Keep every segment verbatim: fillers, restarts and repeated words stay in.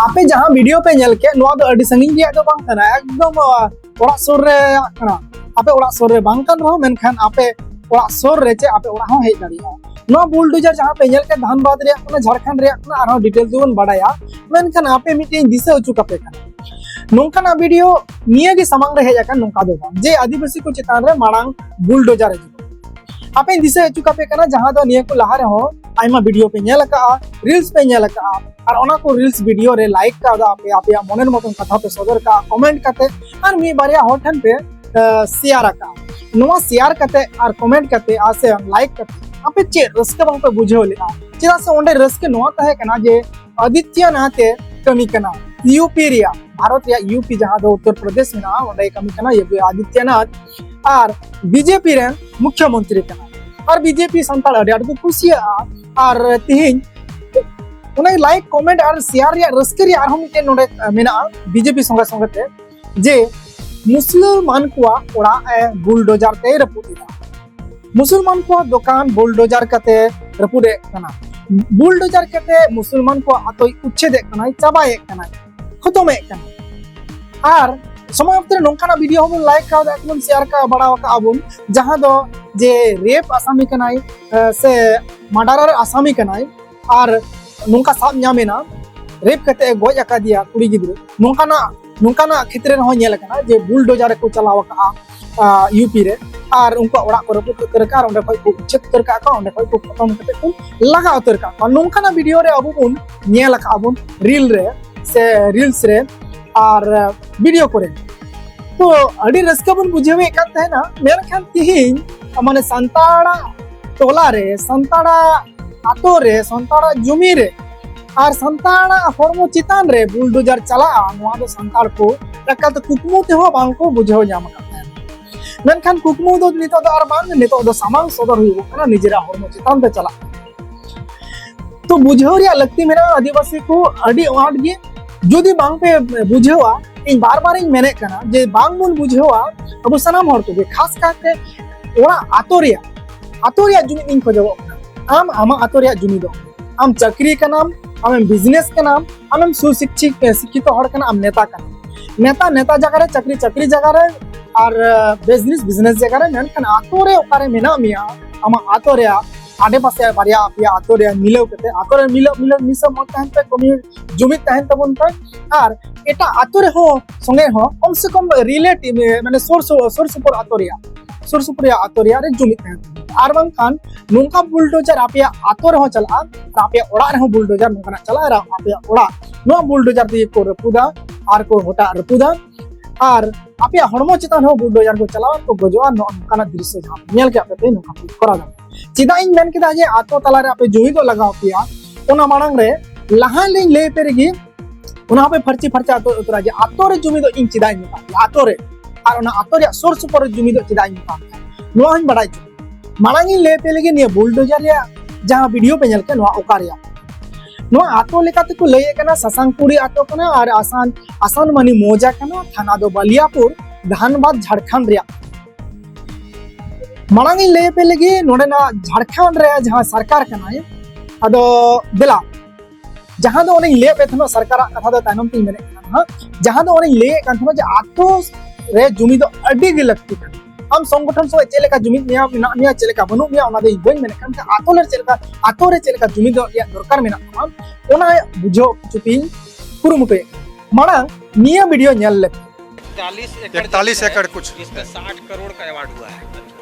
ᱟᱯᱮ ᱡᱟᱦᱟᱸ ᱵᱷᱤᱰᱤᱭᱳ ᱯᱮ ᱧᱮᱞ ᱠᱮᱫ, ᱱᱚᱣᱟ ᱫᱚ ᱟᱹᱰᱤ ᱥᱟᱺᱜᱤᱧ ᱨᱮᱭᱟᱜ ᱫᱚ ᱵᱟᱝ ᱠᱟᱱᱟ, ᱮᱠᱫᱚᱢ ᱚᱲᱟᱜ ᱥᱩᱨ ᱨᱮᱭᱟᱜ ᱠᱟᱱᱟ᱾ ᱟᱯᱮ ᱚᱲᱟᱜ ᱥᱩᱨ ᱨᱮ ᱵᱟᱝ ᱠᱟᱱ ᱨᱮᱦᱚᱸ, ᱢᱮᱱᱠᱷᱟᱱ ᱟᱯᱮ ᱚᱲᱟᱜ ᱥᱩᱨ ᱨᱮ ᱪᱮ ᱟᱯᱮ ᱚᱲᱟᱜ ᱦᱚᱸ ᱦᱮᱡ ᱫᱟᱲᱮᱭᱟᱜᱼᱟ᱾ ᱱᱚᱣᱟ ᱵᱩᱞᱰᱳᱡᱟᱨ ᱡᱟᱦᱟᱸ ᱯᱮ ᱧᱮᱞ ᱠᱮᱫ ᱫᱷᱟᱱᱵᱟᱫᱽ ᱨᱮᱭᱟᱜ ᱠᱟᱱᱟ, ᱡᱷᱟᱲᱠᱷᱚᱸᱰ ᱨᱮᱭᱟᱜ ᱠᱟᱱᱟ, ᱟᱨᱦᱚᱸ ᱰᱤᱴᱮᱞᱥ ᱫᱚᱵᱚᱱ ᱵᱟᱰᱟᱭᱟ, ᱢᱮᱱᱠᱷᱟᱱ ᱟᱯᱮ ᱢᱤᱫᱴᱮᱱ ᱫᱤᱥᱟᱹ ᱦᱚᱪᱚ ᱠᱟᱯᱮ ᱠᱟᱱᱟ᱾ ᱱᱚᱝᱠᱟᱱᱟᱜ ᱵᱷᱤᱰᱤᱭᱳ ᱱᱤᱭᱟᱹ ᱜᱮ ᱥᱟᱢᱟᱝ ᱨᱮ ᱦᱮᱡ ᱟᱠᱟᱱ, ᱱᱚᱝᱠᱟ ᱫᱚ ᱵᱟᱝ ᱡᱮ ᱟᱹᱫᱤᱵᱟᱹᱥᱤ ᱠᱚ ᱪᱮᱛᱟᱱ ᱨᱮ ᱢᱟᱲᱟᱝ ᱵᱩᱞᱰᱳᱡᱟᱨ ᱮ ᱦᱤᱡᱩᱜᱼᱟ᱾ ᱟᱯᱮᱧ ᱫᱤᱥᱟᱹ ᱦᱚᱪᱚ ᱠᱟᱯᱮ ᱠᱟᱱᱟ, ᱡᱟᱦᱟᱸ ᱫᱚ ᱱᱤᱭᱟᱹ ᱠᱚ ᱞᱟᱦᱟ ᱨᱮᱦᱚᱸ ᱟᱭᱢᱟ ᱵᱷᱤᱰᱤᱭᱳ ᱯᱮ ᱧᱮᱞ ᱟᱠᱟᱫᱼᱟ, ᱨᱤᱞᱥ ᱯᱮ ᱧᱮᱞ ᱟᱠᱟᱫᱼᱟ, ᱟᱨ ᱚᱱᱟ ᱠᱚ ᱨᱤᱞᱥ ᱵᱷᱤᱰᱤᱭᱳ ᱨᱮ ᱞᱟᱭᱤᱠ ᱠᱟᱫᱟ ᱯᱮ, ᱟᱯᱮᱭᱟᱜ ᱢᱚᱱᱮᱨ ᱢᱚᱛᱚᱱ ᱠᱟᱛᱷᱟ ᱯᱮ ᱥᱚᱫᱚᱨ ᱠᱟᱜᱼᱟ ᱠᱚᱢᱮᱱᱴ ᱠᱟᱛᱮ, ᱟᱨ ᱢᱤᱫ ᱵᱟᱨᱭᱟ ᱦᱚᱲ ᱴᱷᱮᱱ ᱯᱮ ᱥᱮᱭᱟᱨ ᱟᱠᱟᱫᱼᱟ᱾ ᱱᱚᱣᱟ ᱥᱮᱭᱟᱨ ᱠᱟᱛᱮ ᱟᱨ ᱠᱚᱢᱮᱱᱴ ᱠᱟᱛᱮ ᱟᱨ ᱥᱮ ᱞᱟᱭᱤᱠ ᱠᱟᱛᱮ ᱟᱯᱮ ᱪᱮᱫ ᱨᱟᱹᱥᱠᱟᱹ ᱵᱟᱝ ᱯᱮ ᱵᱩᱡᱷᱟᱹᱣ ᱞᱮᱫᱼᱟ? ᱪᱮᱫᱟᱜ ᱥᱮ ᱚᱸᱰᱮ ᱨᱟᱹᱥᱠᱟᱹ ᱱᱚᱣᱟ ᱛᱟᱦᱮᱸ ᱠᱟᱱᱟ ᱡᱮ ᱟᱫᱤᱛᱭᱟᱱᱟᱛᱷ ᱮ ᱠᱟᱹᱢᱤ ᱠᱟᱱᱟ, ᱤᱭᱩ ᱯᱤ ᱨᱮᱭᱟᱜ, ᱵᱷᱟᱨᱚᱛ ᱨᱮᱭᱟᱜ ᱤᱭᱩ ᱯᱤ ᱡᱟᱦᱟᱸ ᱫᱚ ᱩᱛᱛᱚᱨ ᱯᱨᱚᱫᱮᱥ ᱢᱮᱱᱟᱜᱼᱟ, ᱚᱸᱰᱮ ᱠᱟᱹᱢᱤ ᱠᱟᱱᱟ ᱭᱳᱜᱤ ᱟᱫᱤᱛᱭᱟᱱᱟᱛᱷ, ᱟᱨ ᱵᱤ ᱡᱮ ᱯᱤ ᱨᱮᱱ ᱢᱩᱠᱷᱭᱚᱢᱚᱱᱛᱨᱤ ᱠᱟᱱᱟ᱾ ᱟᱨ ᱵᱤ ᱡᱮ ᱯᱤ ᱥᱟᱱᱛᱟᱲ ᱟᱹᱰᱤ ᱟᱸᱴ ᱠᱚ ᱠᱩᱥᱤᱭᱟᱜᱼᱟ᱾ ᱟᱨ ᱛᱤᱦᱤᱧ ᱚᱱᱟ ᱞᱟᱭᱤᱠ, ᱠᱚᱢᱮᱱᱴ ᱟᱨ ᱥᱮᱭᱟᱨ ᱨᱮᱭᱟᱜ ᱨᱟᱹᱥᱠᱟᱹ ᱨᱮᱭᱟᱜ ᱟᱨᱦᱚᱸ ᱢᱤᱫᱴᱮᱱ ᱱᱚᱰᱮ ᱢᱮᱱᱟᱜᱼᱟ, ᱵᱤ ᱡᱮ ᱯᱤ ᱥᱚᱸᱜᱮ ᱥᱚᱸᱜᱮ ᱛᱮ, ᱡᱮ ᱢᱩᱥᱞᱢᱟᱱ ᱠᱚᱣᱟᱜ ᱚᱲᱟᱜ ᱮ ᱵᱩᱞᱰᱳᱡᱟᱨ ᱛᱮᱭ ᱨᱟᱹᱯᱩᱫ ᱮᱫᱟ, ᱢᱩᱥᱞᱢᱟᱱ ᱠᱚᱣᱟᱜ ᱫᱚᱠᱟᱱ ᱵᱩᱞᱰᱳᱡᱟᱨ ᱠᱟᱛᱮ ᱨᱟᱹᱯᱩᱫ ᱮᱫ ᱠᱟᱱᱟ, ᱵᱩᱞᱰᱳᱡᱟᱨ ᱠᱟᱛᱮ ᱢᱩᱥᱞᱢᱟᱱ ᱠᱚᱣᱟᱜ ᱟᱛᱳᱭ ᱩᱪᱪᱷᱮᱫ ᱮᱫ ᱠᱟᱱᱟᱭ, ᱪᱟᱵᱟᱭᱮᱫ ᱠᱟᱱᱟᱭ, ᱠᱷᱚᱛᱚᱢᱮᱫ ᱠᱟᱱᱟᱭ᱾ ᱟᱨ ᱥᱚᱢᱚᱭ ᱚᱠᱛᱮ ᱨᱮ ᱱᱚᱝᱠᱟᱱᱟᱜ ᱵᱷᱤᱰᱤᱭᱳ ᱦᱚᱸᱵᱚᱱ ᱞᱟᱭᱤᱠ ᱠᱟᱣᱫᱟ, ᱮᱠᱫᱚᱢ ᱥᱮᱭᱟᱨ ᱠᱟᱣ ᱵᱟᱲᱟ ᱟᱠᱟᱫᱼᱟ ᱵᱚᱱ, ᱡᱟᱦᱟᱸ ᱫᱚ ᱡᱮ ᱨᱮᱯ ᱟᱥᱟᱢᱤ ᱠᱟᱱᱟᱭ, ᱮ, ᱥᱮ ᱢᱟᱨᱰᱟᱨᱟᱨ ᱟᱥᱟᱢᱤ ᱠᱟᱱᱟᱭ, ᱟᱨ ᱱᱚᱝᱠᱟ ᱥᱟᱵ ᱧᱟᱢ ᱮᱱᱟ, ᱨᱮᱯ ᱠᱟᱛᱮ ᱮ ᱜᱚᱡ ᱟᱠᱟᱫᱮᱭᱟ ᱠᱩᱲᱤ ᱜᱤᱫᱽᱨᱟᱹ, ᱱᱚᱝᱠᱟᱱᱟᱜ, ᱱᱚᱝᱠᱟᱱᱟᱜ ᱠᱷᱮᱛᱨᱮ ᱨᱮᱦᱚᱸ ᱧᱮᱞ ᱟᱠᱟᱱᱟ ᱡᱮ ᱵᱩᱞᱰᱳᱡᱟᱨ ᱨᱮᱠᱚ ᱪᱟᱞᱟᱣ ᱟᱠᱟᱫᱼᱟ, ᱟ, ᱤᱭᱩ ᱯᱤ ᱨᱮ, ᱟᱨ ᱩᱱᱠᱩᱣᱟᱜ ᱚᱲᱟᱜ ᱠᱚ ᱨᱟᱹᱯᱩᱫ ᱩᱛᱟᱹᱨ ᱟᱠᱟᱫᱼᱟ, ᱟᱨ ᱚᱸᱰᱮ ᱠᱷᱚᱱ ᱠᱚ ᱩᱪᱪᱷᱮᱫ ᱩᱛᱟᱹᱨ ᱠᱟᱜ ᱠᱚᱣᱟ, ᱚᱸᱰᱮ ᱠᱷᱚᱱ ᱠᱚ ᱠᱷᱚᱛᱚᱢ ᱠᱟᱛᱮ ᱠᱚ ᱞᱟᱜᱟ ᱩᱛᱟᱹᱨ ᱠᱟᱜ ᱠᱚᱣᱟ᱾ ᱱᱚᱝᱠᱟᱱᱟᱜ ᱵᱷᱤᱰᱤᱭᱳ ᱨᱮ ᱟᱵᱚ ᱵᱚᱱ ᱧᱮᱞ ᱟᱠᱟᱫᱼᱟ ᱵᱚᱱ, ᱨᱤᱞ ᱨᱮ ᱥᱮ ᱨᱤᱞᱥ ᱨᱮ ᱟᱨ ᱵᱷᱤᱰᱤᱭᱳ ᱠᱚᱨᱮ᱾ ᱛᱚ ᱟᱹᱰᱤ ᱨᱟᱹᱥᱠᱟᱹ ᱵᱚᱱ ᱵᱩᱡᱷᱟᱹᱣᱮᱫ ᱠᱟᱱ ᱛᱟᱦᱮᱱᱟ, ᱢᱮᱱᱠᱷᱟᱱ ᱛᱤᱦᱤᱧ ᱢᱟᱱᱮ ᱥᱟᱱᱛᱟᱲᱟᱜ ᱴᱚᱞᱟ ᱨᱮ, ᱥᱟᱱᱛᱟᱲᱟᱜ ᱟᱛᱳ ᱨᱮ, ᱥᱟᱱᱛᱟᱲᱟᱜ ᱡᱚᱢᱤ ᱨᱮ ᱟᱨ ᱥᱟᱱᱛᱟᱲᱟᱜ ᱦᱚᱲᱢᱚ ᱪᱮᱛᱟᱱ ᱨᱮ ᱵᱩᱞᱰᱳᱡᱟᱨ ᱪᱟᱞᱟᱜᱼᱟ, ᱱᱚᱣᱟ ᱫᱚ ᱥᱟᱱᱛᱟᱲ ᱠᱚ ᱮᱠᱟᱞ ᱛᱮ ᱠᱩᱠᱢᱩ ᱛᱮᱦᱚᱸ ᱵᱟᱝ ᱠᱚ ᱵᱩᱡᱷᱟᱹᱣ ᱧᱟᱢ ᱟᱠᱟᱫ ᱛᱟᱦᱮᱱᱟ᱾ ᱢᱮᱱᱠᱷᱟᱱ ᱠᱩᱠᱢᱩ ᱫᱚ ᱱᱤᱛᱚᱜ ᱫᱚ ᱟᱨ ᱵᱟᱝ, ᱱᱤᱛᱚᱜ ᱫᱚ ᱥᱟᱢᱟᱝ ᱥᱚᱫᱚᱨ ᱦᱩᱭᱩᱜ ᱠᱟᱱᱟ, ᱱᱤᱡᱮᱨᱟᱜ ᱦᱚᱲᱢᱚ ᱪᱮᱛᱟᱱ ᱛᱮ ᱪᱟᱞᱟᱜ ᱠᱟᱱᱟ᱾ ᱛᱚ ᱵᱩᱡᱷᱟᱹᱣ ᱨᱮᱭᱟᱜ ᱞᱟᱹᱠᱛᱤ ᱢᱮᱱᱟᱜᱼᱟ ᱟᱹᱫᱤᱵᱟᱹᱥᱤ ᱠᱚ ᱟᱹᱰᱤ ᱟᱸᱴ ᱜᱮ᱾ ᱡᱩᱫᱤ ᱵᱟᱝ ᱯᱮ ᱵᱩᱡᱷᱟᱹᱣᱟ, ᱤᱧ ᱵᱟᱨ ᱵᱟᱨᱤᱧ ᱢᱮᱱᱮᱫ ᱠᱟᱱᱟ ᱡᱮ ᱵᱟᱝ ᱵᱚᱱ ᱵᱩᱡᱷᱟᱹᱣᱟ, ᱟᱵᱚ ᱥᱟᱱᱟᱢ ᱦᱚᱲ ᱠᱚᱜᱮ, ᱠᱷᱟᱥ ᱠᱟᱨᱛᱮ ᱚᱲᱟᱜ ᱟᱛᱳ ᱨᱮᱭᱟᱜ, ᱟᱛᱳ ᱨᱮᱭᱟᱜ ᱡᱩᱢᱤᱫ ᱤᱧ ᱠᱷᱚᱡᱚᱜᱚᱜ ᱠᱟᱱᱟ᱾ ᱟᱢ ᱟᱢᱟᱜ ᱟᱛᱳ ᱨᱮᱭᱟᱜ ᱡᱩᱢᱤᱫᱚᱜ ᱢᱮ᱾ ᱟᱢ ᱪᱟᱹᱠᱨᱤ ᱠᱟᱱᱟᱢ, ᱟᱢᱮᱢ ᱵᱤᱡᱽᱱᱮᱥ ᱠᱟᱱᱟᱢ, ᱟᱢᱮᱢ ᱥᱩᱥᱤᱠᱠᱷᱤᱛ ᱥᱤᱠᱠᱷᱤᱛᱚ ᱦᱚᱲ ᱠᱟᱱᱟᱢ, ᱟᱢ ᱱᱮᱛᱟ ᱠᱟᱱᱟᱢ᱾ ᱱᱮᱛᱟ ᱱᱮᱛᱟ ᱡᱟᱭᱜᱟ ᱨᱮ, ᱪᱟᱹᱠᱨᱤ ᱪᱟᱹᱠᱨᱤ ᱡᱟᱭᱜᱟ ᱨᱮ, ᱟᱨ ᱵᱤᱡᱽᱱᱮᱥ ᱵᱤᱡᱽᱱᱮᱥ ᱡᱟᱭᱜᱟ ᱨᱮ᱾ ᱢᱮᱱᱠᱷᱟᱱ ᱟᱛᱳ ᱨᱮ ᱚᱠᱟᱨᱮ ᱢᱮᱱᱟᱜ ᱢᱮᱭᱟ, ᱟᱢᱟᱜ ᱟᱛᱳ ᱨᱮᱭᱟᱜ ᱟᱰᱮᱯᱟᱥᱮ ᱵᱟᱨᱭᱟ ᱯᱮᱭᱟ ᱟᱛᱳ ᱨᱮᱭᱟᱜ ᱢᱤᱞᱟᱹᱣ ᱠᱟᱛᱮ, ᱟᱛᱳ ᱨᱮ ᱢᱤᱞᱟᱹᱣ ᱢᱤᱞᱟᱹᱣ ᱢᱤᱥᱟᱹ ᱢᱚᱡᱽ ᱛᱟᱦᱮᱱ ᱯᱮ, ᱠᱚᱢᱤ ᱡᱩᱢᱤᱫ ᱛᱟᱦᱮᱱ ᱛᱟᱵᱚᱱ ᱯᱮ᱾ ᱟᱨ ᱮᱴᱟᱜ ᱟᱛᱳ ᱨᱮᱦᱚᱸ ᱥᱚᱸᱜᱮ ᱦᱚᱸ ᱠᱚᱢ ᱥᱮ ᱠᱚᱢ ᱨᱤᱞᱮᱴᱤᱵᱷ, ᱢᱟᱱᱮ ᱥᱩᱨ ᱥᱩ-, ᱥᱩᱨ ᱥᱩᱯᱩᱨ ᱟᱛᱳ ᱨᱮᱭᱟᱜ, ᱥᱩᱨ ᱥᱩᱯᱩᱨ ᱨᱮᱭᱟᱜ ᱟᱛᱳ ᱨᱮᱭᱟᱜ ᱨᱮ ᱡᱩᱢᱤᱫ ᱛᱟᱦᱮᱱ ᱛᱟᱵᱚᱱ ᱯᱮ᱾ ᱟᱨ ᱵᱟᱝᱠᱷᱟᱱ ᱱᱚᱝᱠᱟ ᱵᱩᱞᱰᱳᱡᱟᱨ ᱟᱯᱮᱭᱟᱜ ᱟᱛᱳ ᱨᱮᱦᱚᱸ ᱪᱟᱞᱟᱜᱼᱟ, ᱟᱨ ᱟᱯᱮᱭᱟᱜ ᱚᱲᱟᱜ ᱨᱮᱦᱚᱸ ᱵᱩᱞᱰᱳᱡᱟᱨ ᱱᱚᱝᱠᱟᱱᱟᱜ ᱪᱟᱞᱟᱜᱼᱟ, ᱟᱨ ᱟᱯᱮᱭᱟᱜ ᱚᱲᱟᱜ ᱱᱚᱣᱟ ᱵᱩᱞᱰᱳᱡᱟᱨ ᱛᱮᱜᱮ ᱠᱚ ᱨᱟᱹᱯᱩᱫᱟ ᱟᱨ ᱠᱚ ᱦᱚᱴᱟᱜ ᱨᱟᱹᱯᱩᱫᱟ᱾ ᱟᱨ ᱟᱯᱮᱭᱟᱜ ᱦᱚᱲᱢᱚ ᱪᱮᱛᱟᱱ ᱦᱚᱸ ᱵᱩᱞᱰᱳᱡᱟᱨ ᱠᱚ ᱪᱟᱞᱟᱣᱟ, ᱠᱚ ᱜᱚᱡᱚᱜᱼᱟ᱾ ᱱᱚᱜᱼᱚ ᱱᱚᱝᱠᱟᱱᱟᱜ ᱫᱨᱤᱥᱥᱚ ᱡᱟᱦᱟᱸ ᱯᱮ ᱧᱮᱞ ᱠᱮᱫ ᱯᱮ, ᱛᱮᱦᱮᱧ ᱱᱚᱝᱠᱟ ᱯᱮ ᱠᱚᱨᱟᱣ ᱫᱟᱲᱮᱭᱟᱜᱼᱟ᱾ ᱪᱮᱫᱟᱜ ᱤᱧ ᱢᱮᱱ ᱠᱮᱫᱟ ᱡᱮ ᱟᱛᱳ ᱛᱟᱞᱟᱨᱮ ᱟᱯᱮ ᱡᱩᱢᱤᱫᱚᱜ ᱞᱟᱜᱟᱣ ᱯᱮᱭᱟ? ᱚᱱᱟ ᱢᱟᱲᱟᱝ ᱨᱮ ᱞᱟᱦᱟ ᱞᱤᱧ ᱞᱟᱹᱭ ᱯᱮ ᱨᱮᱜᱮ, ᱚᱱᱟ ᱦᱚᱸᱯᱮ ᱯᱷᱟᱹᱨᱪᱤ ᱯᱷᱟᱨᱪᱟ ᱩᱛᱟᱹᱨᱟ ᱡᱮ ᱟᱛᱳ ᱨᱮ ᱡᱩᱢᱤᱫᱚᱜ ᱤᱧ ᱪᱮᱫᱟᱜ ᱤᱧ ᱢᱮᱛᱟᱜ ᱯᱮᱭᱟ ᱟᱛᱳ ᱨᱮ, ᱟᱨ ᱚᱱᱟ ᱟᱛᱳ ᱨᱮᱭᱟᱜ ᱥᱩᱨ ᱥᱩᱯᱩᱨ ᱨᱮ ᱡᱩᱢᱤᱫᱚᱜ ᱪᱮᱫᱟᱜ ᱤᱧ ᱢᱮᱛᱟᱜ ᱯᱮᱭᱟ, ᱱᱚᱣᱟ ᱦᱚᱸᱧ ᱵᱟᱲᱟᱭ ᱦᱚᱪᱚ ᱯᱮᱭᱟ᱾ ᱢᱟᱲᱟᱝ ᱤᱧ ᱞᱟᱹᱭ ᱯᱮ ᱞᱮᱜᱮ, ᱱᱤᱭᱟᱹ ᱵᱩᱞᱰᱳᱡᱟᱨ ᱨᱮᱭᱟᱜ ᱡᱟᱦᱟᱸ ᱵᱷᱤᱰᱤᱭᱳ ᱯᱮ ᱧᱮᱞ ᱠᱮᱫ, ᱱᱚᱣᱟ ᱚᱠᱟ ᱨᱮᱭᱟᱜ? ᱱᱚᱣᱟ ᱟᱛᱳ ᱞᱮᱠᱟ ᱛᱮᱠᱚ ᱞᱟᱹᱭᱮᱫ ᱠᱟᱱᱟ ᱥᱟᱥᱟᱝᱠᱩᱲᱤ ᱟᱛᱳ ᱠᱟᱱᱟ ᱟᱨ ᱟᱥᱟᱱ, ᱟᱥᱟᱱ ᱢᱟᱹᱱᱤ ᱢᱚᱣᱡᱟ ᱠᱟᱱᱟ, ᱛᱷᱟᱱᱟ ᱫᱚ ᱵᱟᱞᱤᱭᱟᱯᱩᱨ, ᱫᱷᱟᱱᱵᱟᱫᱽ, ᱡᱷᱟᱲᱠᱷᱚᱸᱰ ᱨᱮᱭᱟᱜ᱾ ᱢᱟᱲᱟᱝ ᱤᱧ ᱞᱟᱹᱭ ᱟᱯᱮ ᱞᱮᱜᱮ ᱱᱚᱰᱮᱱᱟᱜ ᱡᱷᱟᱲᱠᱷᱚᱸᱰ ᱨᱮ ᱡᱟᱦᱟᱸ ᱥᱚᱨᱠᱟᱨ ᱠᱟᱱᱟᱭ, ᱟᱫᱚ ᱫᱮᱞᱟ, ᱡᱟᱦᱟᱸ ᱫᱚ ᱚᱱᱮᱧ ᱞᱟᱹᱭᱟᱫ ᱯᱮ ᱛᱟᱦᱮᱱᱟ, ᱥᱚᱨᱠᱟᱨᱟᱜ ᱠᱟᱛᱷᱟ ᱫᱚ ᱛᱟᱭᱱᱚᱢ ᱛᱤᱧ ᱢᱮᱱᱮᱫ ᱠᱟᱱᱟ ᱦᱟᱸᱜ, ᱡᱟᱦᱟᱸ ᱫᱚ ᱚᱱᱮᱧ ᱞᱟᱹᱭᱮᱫ ᱠᱟᱱ ᱛᱟᱦᱮᱱᱟ ᱡᱮ ᱟᱛᱳ ᱨᱮ ᱡᱩᱢᱤᱫᱚᱜ ᱟᱹᱰᱤ ᱜᱮ ᱞᱟᱹᱠᱛᱤ ᱠᱟᱱᱟ᱾ ᱟᱢ ᱥᱚᱝᱜᱚᱴᱷᱚᱱ ᱥᱚᱸᱜᱮ ᱪᱮᱫ ᱞᱮᱠᱟ ᱡᱩᱢᱤᱫ ᱢᱮᱭᱟ, ᱢᱮᱱᱟᱜ ᱢᱮᱭᱟ, ᱪᱮᱫ ᱞᱮᱠᱟ ᱵᱟᱹᱱᱩᱜ ᱢᱮᱭᱟ, ᱚᱱᱟ ᱫᱚ ᱤᱧ ᱵᱟᱹᱧ ᱢᱮᱱᱮᱫ ᱠᱟᱱ, ᱟᱛᱳ ᱨᱮ ᱪᱮᱫ ᱞᱮᱠᱟ, ᱟᱛᱳ ᱨᱮ ᱪᱮᱫ ᱞᱮᱠᱟ ᱡᱩᱢᱤᱫᱚᱜ ᱨᱮᱭᱟᱜ ᱫᱚᱨᱠᱟᱨ ᱢᱮᱱᱟᱜ ᱛᱟᱢᱟ, ᱚᱱᱟ ᱵᱩᱡᱷᱟᱹᱣ ᱦᱚᱪᱚ ᱯᱮᱭᱟᱹᱧ ᱠᱩᱨᱩᱢᱩᱴᱩᱭᱮᱫ ᱠᱟᱱᱟ᱾ ᱢᱟᱲᱟᱝ ᱱᱤᱭᱟᱹ ᱵᱷᱤᱰᱤᱭᱳ ᱧᱮᱞ ᱞᱮᱯᱮ᱾ इकतालीस एकड़ इकतालीस जमीन है, एकड़ कुछ। जिसमें साठ करोड़ का अवार्ड हुआ है।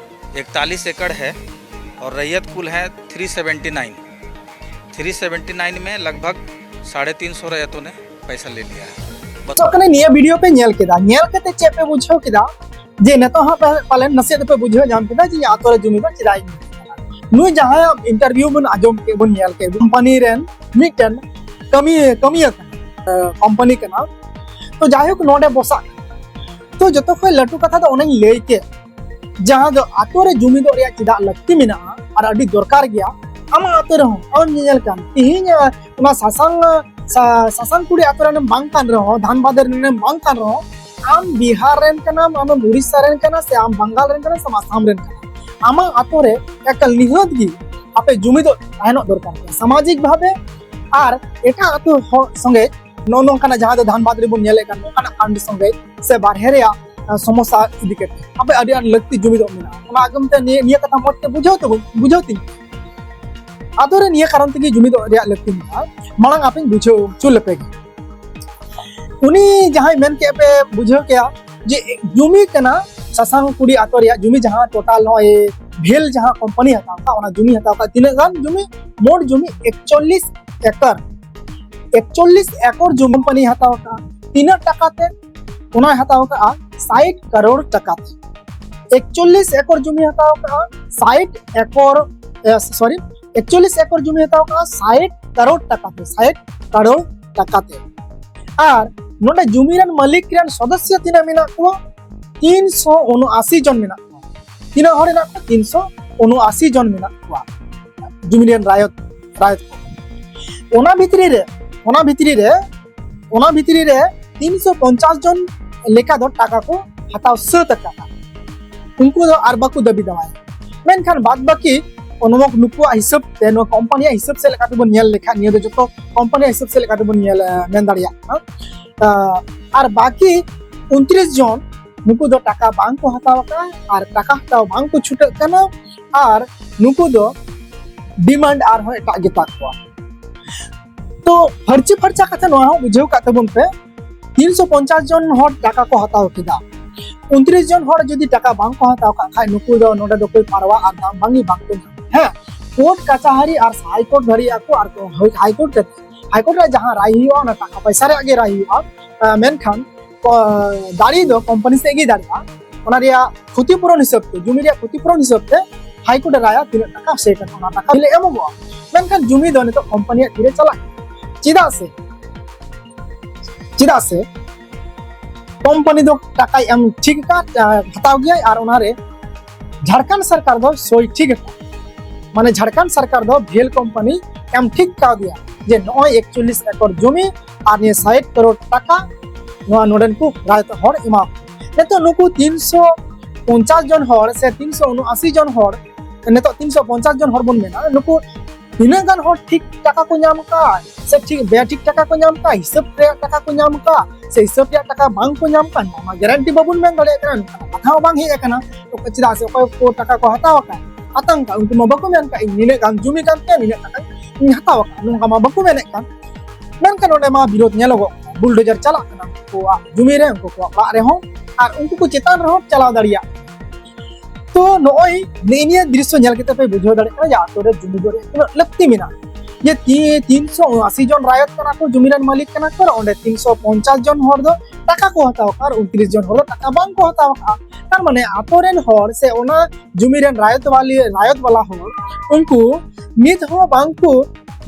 इकतालीस एकड़ है और रैयत कुल है three seventy nine. Three seventy nine में लगभग साढ़े तीन सौ रैयतों ने पैसा ले लिया है। ᱛᱚ ᱠᱟᱱᱟ ᱱᱤᱭᱟᱹ ᱵᱷᱤᱰᱤᱭᱳ ᱯᱮ ᱧᱮᱞ ᱠᱮᱫᱟ, ᱧᱮᱞ ᱠᱟᱛᱮ ᱪᱮᱫ ᱯᱮ ᱵᱩᱡᱷᱟᱹᱣ ᱠᱮᱫᱟ? ᱡᱮ ᱱᱤᱛᱚᱜ ᱦᱚᱸ ᱯᱮ-, ᱯᱟᱞᱮᱱ ᱱᱟᱥᱮᱭᱟᱜ ᱫᱚᱯᱮ ᱵᱩᱡᱷᱟᱹᱣ ᱧᱟᱢ ᱠᱮᱫᱟ ᱡᱮ ᱤᱧᱟᱹᱜ ᱟᱛᱳ ᱨᱮ ᱡᱩᱢᱤ ᱫᱚ ᱪᱮᱫᱟᱜ ᱤᱧ ᱮᱢᱟ? ᱱᱩᱭ ᱡᱟᱦᱟᱸᱭᱟᱜ ᱤᱱᱴᱟᱨᱵᱷᱤᱭᱩ ᱵᱚᱱ ᱟᱸᱡᱚᱢ ᱠᱮᱫ, ᱵᱚᱱ ᱧᱮᱞ ᱠᱮᱫ, ᱠᱳᱢᱯᱟᱱᱤ ᱨᱮᱱ ᱢᱤᱫᱴᱮᱱ ᱠᱟᱹᱢᱤ, ᱠᱟᱹᱢᱤᱭᱟᱹ ᱠᱟᱱᱟ, ᱠᱳᱢᱯᱟᱱᱤ ᱠᱟᱱᱟ᱾ ᱛᱚ ᱡᱟᱭᱦᱳᱠ, ᱱᱚᱰᱮ ᱵᱚᱥᱟᱜ ᱠᱟᱱᱟ᱾ ᱛᱚ ᱡᱚᱛᱚ ᱠᱷᱚᱱ ᱞᱟᱹᱴᱩ ᱠᱟᱛᱷᱟ ᱫᱚ ᱚᱱᱮᱧ ᱞᱟᱹᱭ ᱠᱮᱫ, ᱡᱟᱦᱟᱸ ᱫᱚ ᱟᱛᱳ ᱨᱮ ᱡᱩᱢᱤᱫᱚᱜ ᱨᱮᱭᱟᱜ ᱪᱮᱫᱟᱜ ᱞᱟᱹᱠᱛᱤ ᱢᱮᱱᱟᱜᱼᱟ ᱟᱨ ᱟᱹᱰᱤ ᱫᱚᱨᱠᱟᱨ ᱜᱮᱭᱟ᱾ ᱟᱢᱟᱜ ᱟᱛᱳ ᱨᱮᱦᱚᱸ ᱟᱢ ᱧᱮᱧᱮᱞ ᱠᱟᱱ, ᱛᱤᱦᱤᱧ ᱚᱱᱟ ᱥᱟᱥᱟᱝ, ᱥᱟ-, ᱥᱟᱥᱟᱝ ᱠᱩᱲᱤ ᱟᱛᱳ ᱨᱮᱱᱮᱢ ᱵᱟᱝ ᱠᱟᱱ ᱨᱮᱦᱚᱸ, ᱫᱷᱟᱱᱵᱟᱫᱽ ᱨᱮᱱᱮᱢ ᱵᱟᱝ ᱠᱟᱱ ᱨᱮᱦᱚᱸ, ᱟᱢ ᱵᱤᱦᱟᱨ ᱨᱮᱱ ᱠᱟᱱᱟᱢ, ᱟᱢᱮᱢ ᱩᱲᱤᱥᱥᱟ ᱨᱮᱱ ᱠᱟᱱᱟ, ᱥᱮ ᱟᱢ ᱵᱟᱝᱜᱟᱞ ᱨᱮᱱ ᱠᱟᱱᱟ, ᱥᱮ ᱟᱢ ᱟᱥᱟᱢ ᱨᱮᱱ ᱠᱟᱱᱟ, ᱟᱢᱟᱜ ᱟᱛᱳ ᱨᱮ ᱮᱠᱟᱞ ᱱᱤᱦᱟᱹᱛ ᱜᱮ ᱟᱯᱮ ᱡᱩᱢᱤᱫᱚᱜ ᱛᱟᱦᱮᱱᱚᱜ ᱫᱚᱨᱠᱟᱨ ᱠᱟᱱᱟ᱾ ᱥᱟᱢᱟᱡᱤᱠ ᱵᱷᱟᱵᱮ, ᱟᱨ ᱮᱴᱟᱜ ᱟᱹᱛᱩ ᱦᱚᱲ ᱥᱚᱸᱜᱮ ᱱᱚᱜᱼᱚ ᱱᱚᱝᱠᱟᱱᱟᱜ ᱡᱟᱦᱟᱸ ᱫᱚ ᱫᱷᱟᱱᱵᱟᱫᱽ ᱨᱮᱵᱚᱱ ᱧᱮᱞᱮᱫ ᱠᱟᱱ ᱱᱚᱝᱠᱟᱱᱟᱜ ᱠᱟᱱᱰ ᱥᱚᱸᱜᱮ ᱥᱮ ᱵᱟᱨᱦᱮ ᱨᱮᱭᱟᱜ ᱥᱚᱢᱚᱥᱥᱟ ᱤᱫᱤ ᱠᱟᱛᱮ ᱟᱯᱮ ᱟᱹᱰᱤ ᱟᱸᱴ ᱞᱟᱹᱠᱛᱤ ᱡᱩᱢᱤᱫᱚᱜ ᱢᱮᱱᱟᱜᱼᱟ᱾ ᱚᱱᱟ ᱟᱸᱡᱚᱢ ᱛᱮ ᱱᱤᱭᱟᱹ ᱱᱤᱭᱟᱹ ᱠᱟᱛᱷᱟ ᱢᱚᱡᱽ ᱛᱮ ᱵᱩᱡᱷᱟᱹᱣ ᱛᱟᱵᱚᱱ ᱵᱩᱡᱷᱟᱹᱣ ᱛᱤᱧ ᱟᱫᱚ ᱨᱮ ᱱᱤᱭᱟᱹ ᱠᱟᱨᱚᱱ ᱛᱮᱜᱮ ᱡᱩᱢᱤᱫᱚᱜ ᱨᱮᱭᱟᱜ ᱞᱟᱹᱠᱛᱤ ᱢᱮᱱᱟᱜᱼᱟ᱾ ᱢᱟᱲᱟᱝ ᱟᱯᱮᱧ ᱵᱩᱡᱷᱟᱹᱣ ᱦᱚᱪᱚ ᱞᱮᱯᱮ ᱜᱮ᱾ ᱩᱱᱤ ᱡᱟᱦᱟᱸᱭ ᱢᱮᱱ ᱠᱮᱫ ᱯᱮ ᱵᱩᱡᱷᱟᱹᱣ ᱠᱮᱭᱟ ᱡᱮ ᱡᱩᱢᱤ ᱠᱟᱱᱟ ᱥᱟᱥᱟᱝ ᱠᱩᱲᱤ ᱟᱛᱳ ᱨᱮᱭᱟᱜ ᱡᱩᱢᱤ, ᱡᱟᱦᱟᱸ ᱴᱳᱴᱟᱞ ᱱᱚᱜᱼᱚᱭ ᱵᱷᱮᱞ ᱡᱟᱦᱟᱸ ᱠᱳᱢᱯᱟᱱᱤ ᱦᱟᱛᱟᱣ ᱠᱟᱜ, ᱚᱱᱟ ᱡᱩᱢᱤ ᱦᱟᱛᱟᱣ ᱠᱟᱜ ᱛᱤᱱᱟᱹᱜ ᱜᱟᱱ ᱡᱩᱢᱤ? ᱢᱳᱴ ᱡᱩᱢᱤ ᱮᱠᱪᱚᱞᱞᱤᱥ ᱮᱠᱚᱨ᱾ ᱮᱠᱪᱚᱞᱞᱤᱥ ᱮᱠᱚᱨ ᱡᱩᱢᱤ ᱠᱳᱢᱯᱟᱱᱤ ᱦᱟᱛᱟᱣ ᱠᱟᱜᱼᱟ᱾ ᱛᱤᱱᱟᱹᱜ ᱴᱟᱠᱟ ᱛᱮ? ᱚᱱᱟᱭ ᱦᱟᱛᱟᱣ ᱠᱟᱜᱼᱟ ᱥᱟᱴ ᱠᱟᱨᱳᱲ ᱴᱟᱠᱟ ᱛᱮ᱾ ᱮᱠᱪᱚᱞᱞᱤᱥ ᱮᱠᱚᱨ ᱡᱩᱢᱤ ᱦᱟᱛᱟᱣ ᱠᱟᱜᱼᱟ ᱥᱟᱴ ᱮᱠᱚᱨ, ᱥᱚᱨᱤ, ᱮᱠᱪᱚᱞᱞᱤᱥ ᱮᱠᱚᱨ ᱡᱩᱢᱤ ᱦᱟᱛᱟᱣ ᱠᱟᱜᱼᱟ ᱥᱟᱴ ᱠᱟᱨᱳᱲ ᱴᱟᱠᱟ ᱛᱮ, ᱥᱟᱴ ᱠᱟᱨᱳᱲ ᱴᱟᱠᱟ ᱛᱮ᱾ ᱟᱨ ᱱᱚᱰᱮ ᱡᱩᱢᱤ ᱨᱮᱱ ᱢᱟᱹᱞᱤᱠ ᱨᱮᱱ ᱥᱚᱫᱚᱥᱥᱚ ᱛᱤᱱᱟᱹᱜ ᱢᱮᱱᱟᱜ ᱠᱚᱣᱟ? ᱛᱤᱱᱥᱚ ᱩᱱᱚᱟᱥᱤ ᱡᱚᱱ ᱢᱮᱱᱟᱜ ᱠᱚᱣᱟ᱾ ᱛᱤᱱᱟᱹᱜ ᱦᱚᱲ ᱢᱮᱱᱟᱜ ᱠᱚᱣᱟ? ᱛᱤᱱᱥᱚ ᱩᱱᱚᱟᱥᱤ ᱡᱚᱱ ᱢᱮᱱᱟᱜ ᱠᱚᱣᱟ ᱡᱩᱢᱤ ᱨᱮᱱ ᱨᱟᱭᱚᱛ, ᱨᱟᱭᱚᱛ ᱠᱚ᱾ ᱚᱱᱟ ᱵᱷᱤᱛᱨᱤ ᱨᱮ, ᱚᱱᱟ ᱵᱷᱤᱛᱨᱤ ᱨᱮ, ᱚᱱᱟ ᱵᱷᱤᱛᱨᱤ ᱨᱮ ᱛᱤᱱᱥᱚ ᱯᱚᱧᱪᱟᱥ ᱡᱚᱱ ᱞᱮᱠᱟ ᱫᱚ ᱴᱟᱠᱟ ᱠᱚ ᱦᱟᱛᱟᱣ ᱥᱟᱹᱛ ᱟᱠᱟᱫᱟ᱾ ᱩᱱᱠᱩ ᱫᱚ ᱟᱨ ᱵᱟᱠᱚ ᱫᱟᱹᱵᱤ ᱫᱟᱣᱟᱭᱟ᱾ ᱢᱮᱱᱠᱷᱟᱱ ᱵᱟᱫ ᱵᱟᱹᱠᱤ ᱱᱚᱣᱟ ᱱᱩᱠᱩᱣᱟᱜ ᱦᱤᱥᱟᱹᱵ ᱛᱮ, ᱱᱚᱣᱟ ᱠᱳᱢᱯᱟᱱᱤᱭᱟᱜ ᱦᱤᱥᱟᱹᱵ ᱥᱮᱫ ᱞᱮᱠᱟ ᱛᱮᱵᱚᱱ ᱧᱮᱞ ᱞᱮᱠᱷᱟᱱ, ᱱᱤᱭᱟᱹ ᱫᱚ ᱡᱚᱛᱚ ᱠᱳᱢᱯᱟᱱᱤᱭᱟᱜ ᱦᱤᱥᱟᱹᱵ ᱥᱮᱫ ᱞᱮᱠᱟ ᱛᱮᱵᱚᱱ ᱧᱮᱞ, ᱮ, ᱢᱮᱱ ᱫᱟᱲᱮᱭᱟᱜ ᱠᱟᱱᱟ᱾ ᱟᱨ ᱵᱟᱹᱠᱤ ᱩᱱᱛᱨᱤᱥ ᱡᱚᱱ ᱱᱩᱠᱩ ᱫᱚ ᱴᱟᱠᱟ ᱵᱟᱝ ᱠᱚ ᱦᱟᱛᱟᱣ ᱟᱠᱟᱫᱼᱟ ᱟᱨ ᱴᱟᱠᱟ ᱦᱟᱛᱟᱣ ᱵᱟᱝ ᱠᱚ ᱪᱷᱩᱴᱟᱹᱜ ᱠᱟᱱᱟ᱾ ᱟᱨ ᱱᱩᱠᱩ ᱫᱚ ᱰᱤᱢᱟᱱᱰ ᱟᱨᱦᱚᱸ ᱮᱴᱟᱜ ᱜᱮᱛᱟ ᱠᱚᱣᱟ᱾ ᱛᱚ ᱯᱷᱟᱹᱨᱪᱤ ᱯᱷᱟᱨᱪᱟ ᱠᱟᱛᱮ ᱱᱚᱣᱟ ᱦᱚᱸ ᱵᱩᱡᱷᱟᱹᱣ ᱠᱟᱜ ᱛᱟᱵᱚᱱ ᱯᱮ, ᱛᱤᱱᱥᱚ ᱯᱚᱧᱪᱟᱥ ᱡᱚᱱ ᱦᱚᱲ ᱴᱟᱠᱟ ᱠᱚ ᱦᱟᱛᱟᱣ ᱠᱮᱫᱟ, ᱩᱱᱛᱨᱤᱥ ᱡᱚᱱ ᱦᱚᱲ ᱡᱩᱫᱤ ᱴᱟᱠᱟ ᱵᱟᱝ ᱠᱚ ᱦᱟᱛᱟᱣ ᱠᱟᱜ ᱠᱷᱟᱡ, ᱱᱩᱠᱩ ᱫᱚ ᱱᱚᱰᱮ ᱫᱚ ᱠᱳᱭ ᱯᱟᱨᱣᱟ ᱟᱨ ᱫᱟᱢ ᱵᱟᱝ ᱜᱮ ᱵᱟᱝ ᱠᱚ ᱧᱟᱢᱟ᱾ ᱦᱮᱸ, ᱠᱳᱨᱴ ᱠᱟᱪᱟᱦᱟᱨᱤ ᱟᱨ ᱦᱟᱭ ᱠᱳᱨᱴ ᱫᱷᱟᱹᱨᱤᱡ ᱟᱠᱚ ᱟᱨ ᱠᱚ ᱦᱟᱭ ᱠᱳᱨᱴ ᱨᱮ, ᱦᱟᱭ ᱠᱳᱨᱴ ᱨᱮ ᱡᱟᱦᱟᱸ ᱨᱟᱭ ᱦᱩᱭᱩᱜᱼᱟ, ᱚᱱᱟ ᱴᱟᱠᱟ ᱯᱚᱭᱥᱟ ᱨᱮᱭᱟᱜ ᱜᱮ ᱨᱟᱭ ᱦᱩᱭᱩᱜᱼᱟ᱾ ᱟᱸ, ᱢᱮᱱᱠᱷᱟᱱ ᱫᱟᱲᱮ ᱫᱚ ᱠᱳᱢᱯᱟᱱᱤ ᱥᱮᱫ ᱜᱮ ᱫᱟᱲᱮᱭᱟᱜᱼᱟ᱾ ᱚᱱᱟ ᱨᱮᱭᱟᱜ ᱠᱷᱚᱛᱤᱯᱩᱨᱚᱱ ᱦᱤᱥᱟᱹᱵ ᱛᱮ, ᱡᱩᱢᱤ ᱨᱮᱭᱟᱜ ᱠᱷᱚᱛᱤᱯᱩᱨᱚᱱ ᱦᱤᱥᱟᱹᱵ ᱛᱮ ᱦᱟᱭ ᱠᱳᱨᱴ ᱮ ᱨᱟᱭᱟ ᱛᱤᱱᱟᱹᱜ ᱴᱟᱠᱟ ᱥᱮ ᱴᱟᱠᱟ, ᱚᱱᱟ ᱴᱟᱠᱟ ᱵᱤᱞᱮ ᱮᱢᱚᱜᱚᱜᱼᱟ᱾ ᱢᱮᱱᱠᱷᱟᱱ ᱡᱩᱢᱤ ᱫᱚ ᱱᱤᱛᱚᱜ ᱠᱳᱢᱯᱟᱱᱤᱭᱟᱜ ᱛᱤᱨᱮ ᱪᱟᱞᱟᱜ ᱠᱟᱱᱟ᱾ ᱪᱮᱫᱟᱜ ᱥᱮ, ᱪᱮᱫᱟᱜ ᱥᱮ ᱠᱳᱢᱯᱟᱱᱤ ᱫᱚ ᱴᱟᱠᱟᱭ ᱮᱢ ᱴᱷᱤᱠ ᱟᱠᱟᱫ, ᱟᱸ, ᱦᱟᱛᱟᱣ ᱜᱮᱭᱟᱭ ᱟᱨ ᱚᱱᱟᱨᱮ ᱡᱷᱟᱲᱠᱷᱚᱸᱰ ᱥᱚᱨᱠᱟᱨ ᱫᱚ ᱥᱳᱭ ᱴᱷᱤᱠ ᱟᱠᱟᱫ᱾ ᱢᱟᱱᱮ ᱡᱷᱟᱲᱠᱷᱚᱸᱰ ᱥᱚᱨᱠᱟᱨ ᱫᱚ ᱵᱷᱮᱞ ᱠᱳᱢᱯᱟᱱᱤ ᱮᱢ ᱴᱷᱤᱠ ᱠᱟᱣᱫᱮᱭᱟ ᱡᱮ ᱱᱚᱜᱼᱚᱭ ᱮᱠᱪᱚᱞᱞᱤᱥ ᱮᱠᱚᱨ ᱡᱩᱢᱤ ᱟᱨ ᱱᱤᱭᱟᱹ ᱥᱟᱴ ᱠᱟᱨᱳᱲ ᱴᱟᱠᱟ ᱱᱚᱣᱟ ᱱᱚᱰᱮᱱ ᱠᱚ ᱨᱟᱭᱛ ᱦᱚᱲ ᱮᱢᱟ ᱠᱚ᱾ ᱱᱤᱛᱚᱜ ᱱᱩᱠᱩ ᱛᱤᱱᱥᱚ ᱯᱚᱧᱪᱟᱥ ᱡᱚᱱ ᱦᱚᱲ ᱥᱮ ᱛᱤᱱᱥᱚ ᱩᱱᱚᱟᱥᱤ ᱡᱚᱱ ᱦᱚᱲ, ᱱᱤᱛᱚᱜ ᱛᱤᱱᱥᱚ ᱯᱚᱧᱪᱟᱥ ᱡᱚᱱ ᱦᱚᱲ ᱵᱚᱱ ᱢᱮᱱᱟ, ᱱᱩᱠᱩ ᱛᱤᱱᱟᱹᱜ ᱜᱟᱱ ᱦᱚᱲ ᱴᱷᱤᱠ ᱴᱟᱠᱟ ᱠᱚ ᱧᱟᱢ ᱠᱟᱜᱼᱟ ᱥᱮ ᱴᱷᱤᱠ ᱵᱮᱴᱷᱤᱠ ᱴᱟᱠᱟ ᱠᱚ ᱧᱟᱢ ᱠᱟᱜᱼᱟ, ᱦᱤᱥᱟᱹᱵ ᱨᱮᱭᱟᱜ ᱴᱟᱠᱟ ᱠᱚ ᱧᱟᱢ ᱠᱟᱜᱼᱟ ᱥᱮ ᱦᱤᱥᱟᱹᱵ ᱨᱮᱭᱟᱜ ᱴᱟᱠᱟ ᱵᱟᱝ ᱠᱚ ᱧᱟᱢ ᱠᱟᱜᱼᱟ, ᱱᱚᱣᱟ ᱢᱟ ᱜᱮᱨᱮᱱᱴᱤ ᱵᱟᱵᱚᱱ ᱢᱮᱱ ᱫᱟᱲᱮᱭᱟᱜ ᱠᱟᱱᱟ᱾ ᱱᱚᱝᱠᱟᱱᱟᱜ ᱠᱟᱛᱷᱟ ᱦᱚᱸ ᱵᱟᱝ ᱦᱮᱡ ᱟᱠᱟᱱᱟ᱾ ᱪᱮᱫᱟᱜ ᱥᱮ ᱚᱠᱚᱭ ᱠᱚ ᱴᱟᱠᱟ ᱠᱚ ᱦᱟᱛᱟᱣ ᱟᱠᱟᱫ, ᱟᱛᱟᱝ ᱠᱟᱜ, ᱩᱱᱠᱩ ᱢᱟ ᱵᱟᱠᱚ ᱢᱮᱱ ᱠᱟᱜ ᱤᱧ ᱱᱤᱱᱟᱹᱜ ᱜᱟᱱ ᱡᱩᱢᱤ ᱠᱟᱱ ᱛᱤᱧᱟ, ᱱᱤᱱᱟᱹᱜ ᱴᱟᱠᱟᱧ ᱦᱟᱛᱟᱣ ᱟᱠᱟᱫ, ᱱᱚᱝᱠᱟ ᱢᱟ ᱵᱟᱠᱚ ᱢᱮᱱᱮᱫ ᱠᱟᱱ᱾ ᱢᱮᱱᱠᱷᱟᱱ ᱚᱸᱰᱮ ᱢᱟ ᱵᱤᱨᱳᱫ ᱧᱮᱞᱚᱜᱚᱜ ᱠᱟᱱᱟ, ᱵᱩᱞᱰᱳᱡᱟᱨ ᱪᱟᱞᱟᱜ ᱠᱟᱱᱟ ᱩᱱᱠᱩᱣᱟᱜ ᱡᱩᱢᱤ ᱨᱮ, ᱩᱱᱠᱩ ᱠᱚᱣᱟᱜ ᱚᱲᱟᱜ ᱨᱮᱦᱚᱸ, ᱟᱨ ᱩᱱᱠᱩ ᱠᱚ ᱪᱮᱛᱟᱱ ᱨᱮᱦᱚᱸ ᱪᱟᱞᱟᱣ ᱫᱟᱲᱮᱭᱟᱜ ᱠᱟᱱᱟ᱾ ᱛᱚ ᱱᱚᱜᱼᱚᱭ ᱱᱮᱜᱼᱮ ᱱᱤᱭᱟᱹ ᱫᱨᱤᱥᱥᱚ ᱧᱮᱞ ᱠᱟᱛᱮ ᱯᱮ ᱵᱩᱡᱷᱟᱹᱣ ᱫᱟᱲᱮᱭᱟᱜ ᱠᱟᱱᱟ ᱡᱮ ᱟᱛᱳ ᱨᱮ ᱡᱩᱢᱤ ᱫᱚ ᱛᱤᱱᱟᱹᱜ ᱞᱟᱹᱠᱛᱤ ᱢᱮᱱᱟᱜᱼᱟ᱾ ᱡᱮ ᱛᱤ-, ᱛᱤᱱᱥᱚ ᱩᱱᱚᱟᱥᱤ ᱡᱚᱱ ᱨᱟᱭᱚᱛ ᱠᱟᱱᱟ ᱠᱚ, ᱡᱩᱢᱤ ᱨᱮᱱ ᱢᱟᱹᱞᱤᱠ ᱠᱟᱱᱟ ᱠᱚ, ᱟᱨ ᱚᱸᱰᱮ ᱛᱤᱱᱥᱚ ᱯᱚᱧᱪᱟᱥ ᱡᱚᱱ ᱦᱚᱲ ᱫᱚ ᱴᱟᱠᱟ ᱠᱚ ᱦᱟᱛᱟᱣ ᱠᱟᱜᱼᱟ ᱟᱨ ᱩᱱᱛᱨᱤᱥ ᱡᱚᱱ ᱦᱚᱲ ᱫᱚ ᱴᱟᱠᱟ ᱵᱟᱝ ᱠᱚ ᱦᱟᱛᱟᱣ ᱠᱟᱜᱼᱟ᱾ ᱛᱟᱨ ᱢᱟᱱᱮ ᱟᱛᱳ ᱨᱮᱱ ᱦᱚᱲ ᱥᱮ ᱚᱱᱟ ᱡᱩᱢᱤ ᱨᱮᱱ ᱨᱟᱭᱚᱛ ᱵᱟᱞᱤ-, ᱨᱟᱭᱚᱛ ᱵᱟᱞᱟ ᱦᱚᱲ ᱩᱱᱠᱩ ᱱᱤᱛ ᱦᱚᱸ ᱵᱟᱝ ᱠᱚ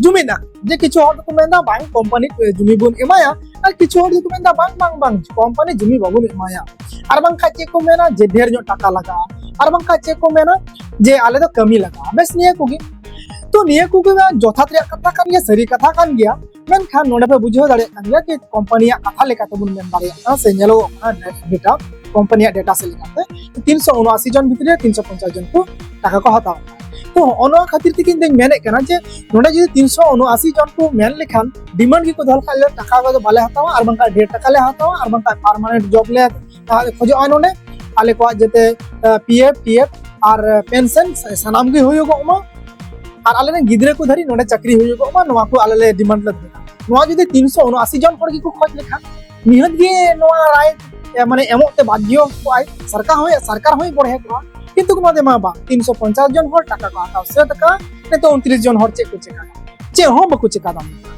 ᱡᱩᱢᱤᱫᱟ᱾ ᱡᱮ ᱠᱤᱪᱷᱩ ᱦᱚᱲ ᱫᱚᱠᱚ ᱢᱮᱱᱫᱟ, "ᱵᱟᱝ, ᱠᱳᱢᱯᱟᱱᱤ ᱡᱩᱢᱤ ᱵᱚᱱ ᱮᱢᱟᱭᱟ", ᱟᱨ ᱠᱤᱪᱷᱩ ᱦᱚᱲ ᱫᱚᱠᱚ ᱢᱮᱱᱫᱟ, "ᱵᱟᱝ, ᱵᱟᱝ, ᱵᱟᱝ, ᱠᱳᱢᱯᱟᱱᱤ ᱡᱩᱢᱤ ᱵᱟᱵᱚᱱ ᱮᱢᱟᱭᱟ", ᱟᱨ ᱵᱟᱝᱠᱷᱟᱡ ᱪᱮᱫ ᱠᱚ ᱢᱮᱱᱟ ᱡᱮ ᱰᱷᱮᱨ ᱧᱚᱜ ᱴᱟᱠᱟ ᱞᱟᱜᱟᱜᱼᱟ, ᱟᱨ ᱵᱟᱝᱠᱷᱟᱡ ᱪᱮᱫ ᱠᱚ ᱢᱮᱱᱟ ᱡᱮ ᱟᱞᱮ ᱫᱚ ᱠᱟᱹᱢᱤ ᱞᱟᱜᱟᱜᱼᱟ᱾ ᱵᱮᱥ, ᱱᱤᱭᱟᱹ ᱠᱚᱜᱮ᱾ ᱛᱚ ᱱᱤᱭᱟᱹ ᱠᱚᱜᱮ ᱡᱚᱛᱷᱟᱛ ᱨᱮᱭᱟᱜ ᱠᱟᱛᱷᱟ ᱠᱟᱱ ᱜᱮᱭᱟ, ᱥᱟᱹᱨᱤ ᱠᱟᱛᱷᱟ ᱠᱟᱱ ᱜᱮᱭᱟ᱾ ᱢᱮᱱᱠᱷᱟᱱ ᱱᱚᱰᱮ ᱯᱮ ᱵᱩᱡᱷᱟᱹᱣ ᱫᱟᱲᱮᱭᱟᱜ ᱠᱟᱱ ᱜᱮᱭᱟ ᱡᱮ ᱠᱳᱢᱯᱟᱱᱤᱭᱟᱜ ᱠᱟᱛᱷᱟ ᱞᱮᱠᱟᱛᱮ ᱵᱚᱱ ᱢᱮᱱ ᱫᱟᱲᱮᱭᱟᱜ ᱠᱟᱱᱟ ᱥᱮ ᱧᱮᱞᱚᱜᱚᱜ ᱠᱟᱱᱟ ᱰᱮᱴᱟ, ᱠᱳᱢᱯᱟᱱᱤᱭᱟᱜ ᱰᱮᱴᱟ ᱥᱮᱫ ᱞᱮᱠᱟᱛᱮ ᱛᱤᱱᱥᱚ ᱩᱱᱚᱟᱥᱤ ᱡᱚᱱ ᱵᱷᱤᱛᱨᱤ ᱨᱮ ᱛᱤᱱᱥᱚ ᱯᱚᱧᱪᱟᱥ ᱡᱚᱱ ᱠᱚ ᱴᱟᱠᱟ ᱠᱚ ᱦᱟᱛᱟᱣᱟ᱾ ᱛᱚ ᱦᱚᱸᱜᱼᱚ ᱱᱚᱣᱟ ᱠᱷᱟᱹᱛᱤᱨ ᱛᱮᱜᱮ ᱤᱧ ᱫᱚᱧ ᱢᱮᱱᱮᱫ ᱠᱟᱱᱟ ᱡᱮ ᱱᱚᱰᱮ ᱡᱩᱫᱤ ᱛᱤᱱᱥᱚ ᱩᱱᱚᱟᱥᱤ ᱡᱚᱱ ᱠᱚ ᱢᱮᱱ ᱞᱮᱠᱷᱟᱱ, ᱰᱤᱢᱟᱱᱰ ᱜᱮᱠᱚ ᱫᱚᱦᱚ ᱞᱮᱠᱷᱟᱱ, ᱟᱞᱮ ᱴᱟᱠᱟ ᱠᱚᱫᱚ ᱵᱟᱞᱮ ᱦᱟᱛᱟᱣᱟ, ᱟᱨ ᱵᱟᱝᱠᱷᱟᱱ ᱰᱷᱮᱨ ᱴᱟᱠᱟ ᱞᱮ ᱦᱟᱛᱟᱣᱟ, ᱟᱨ ᱵᱟᱝᱠᱷᱟᱱ ᱯᱟᱨᱢᱟᱱᱮᱱᱴ ᱡᱚᱵ ᱞᱮ ᱠᱷᱚᱡᱚᱜᱼᱟ ᱱᱚᱰᱮ, ᱟᱞᱮ ᱠᱚᱣᱟᱜ ᱡᱟᱛᱮ ᱯᱤ ᱮᱯᱷ, ᱴᱤ ᱮᱯᱷ ᱟᱨ ᱯᱮᱱᱥᱚᱱ ᱥᱟᱱᱟᱢ ᱜᱮ ᱦᱩᱭᱩᱜᱚᱜ ᱢᱟ, ᱟᱨ ᱟᱞᱮ ᱨᱮᱱ ᱜᱤᱫᱽᱨᱟᱹ ᱠᱚ ᱫᱷᱟᱹᱨᱤᱡ ᱱᱚᱰᱮ ᱪᱟᱹᱠᱨᱤ ᱦᱩᱭᱩᱜᱚᱜ ᱢᱟ, ᱱᱚᱣᱟ ᱠᱚ ᱟᱞᱮ ᱞᱮ ᱰᱤᱢᱟᱱᱰ ᱞᱮ ᱫᱚᱦᱚᱭᱟ᱾ ᱱᱚᱣᱟ ᱡᱩᱫᱤ ᱛᱤᱱᱥᱚ ᱩᱱᱚᱟᱥᱤ ᱡᱚᱱ ᱦᱚᱲ ᱜᱮᱠᱚ ᱠᱷᱚᱡᱽ ᱞᱮᱠᱷᱟᱱ, ᱱᱤᱦᱟᱹᱛ ᱜᱮ ᱱᱚᱣᱟ ᱨᱟᱭ, ᱮ, ᱢᱟᱱᱮ ᱮᱢᱚᱜ ᱛᱮ ᱵᱟᱫᱽᱫᱷᱚ ᱠᱚᱜᱼᱟᱭ᱾ ᱥᱚᱨᱠᱟᱨ ᱦᱚᱸᱭ, ᱥᱚᱨᱠᱟᱨ ᱦᱚᱸᱭ ᱵᱚᱲᱦᱮ ᱠᱚᱜᱼᱟ, ᱠᱤᱱᱛᱩ ᱱᱚᱣᱟ ᱫᱚ ᱢᱟ ᱵᱟᱝ, ᱛᱤᱱᱥᱚ ᱯᱚᱧᱪᱟᱥ ᱡᱚᱱ ᱦᱚᱲ ᱴᱟᱠᱟ ᱠᱚ ᱦᱟᱛᱟᱣ ᱥᱟᱹᱛ ᱟᱠᱟᱫᱼᱟ, ᱱᱤᱛᱚᱜ ᱩᱱᱛᱨᱤᱥ ᱡᱚᱱ ᱦᱚᱲ ᱪᱮᱫ ᱠᱚ ᱪᱮᱠᱟᱭᱟ? ᱪᱮᱫ ᱦᱚᱸ ᱵᱟᱠᱚ ᱪᱮᱠᱟ ᱫᱟᱲᱮᱭᱟᱜᱼᱟ᱾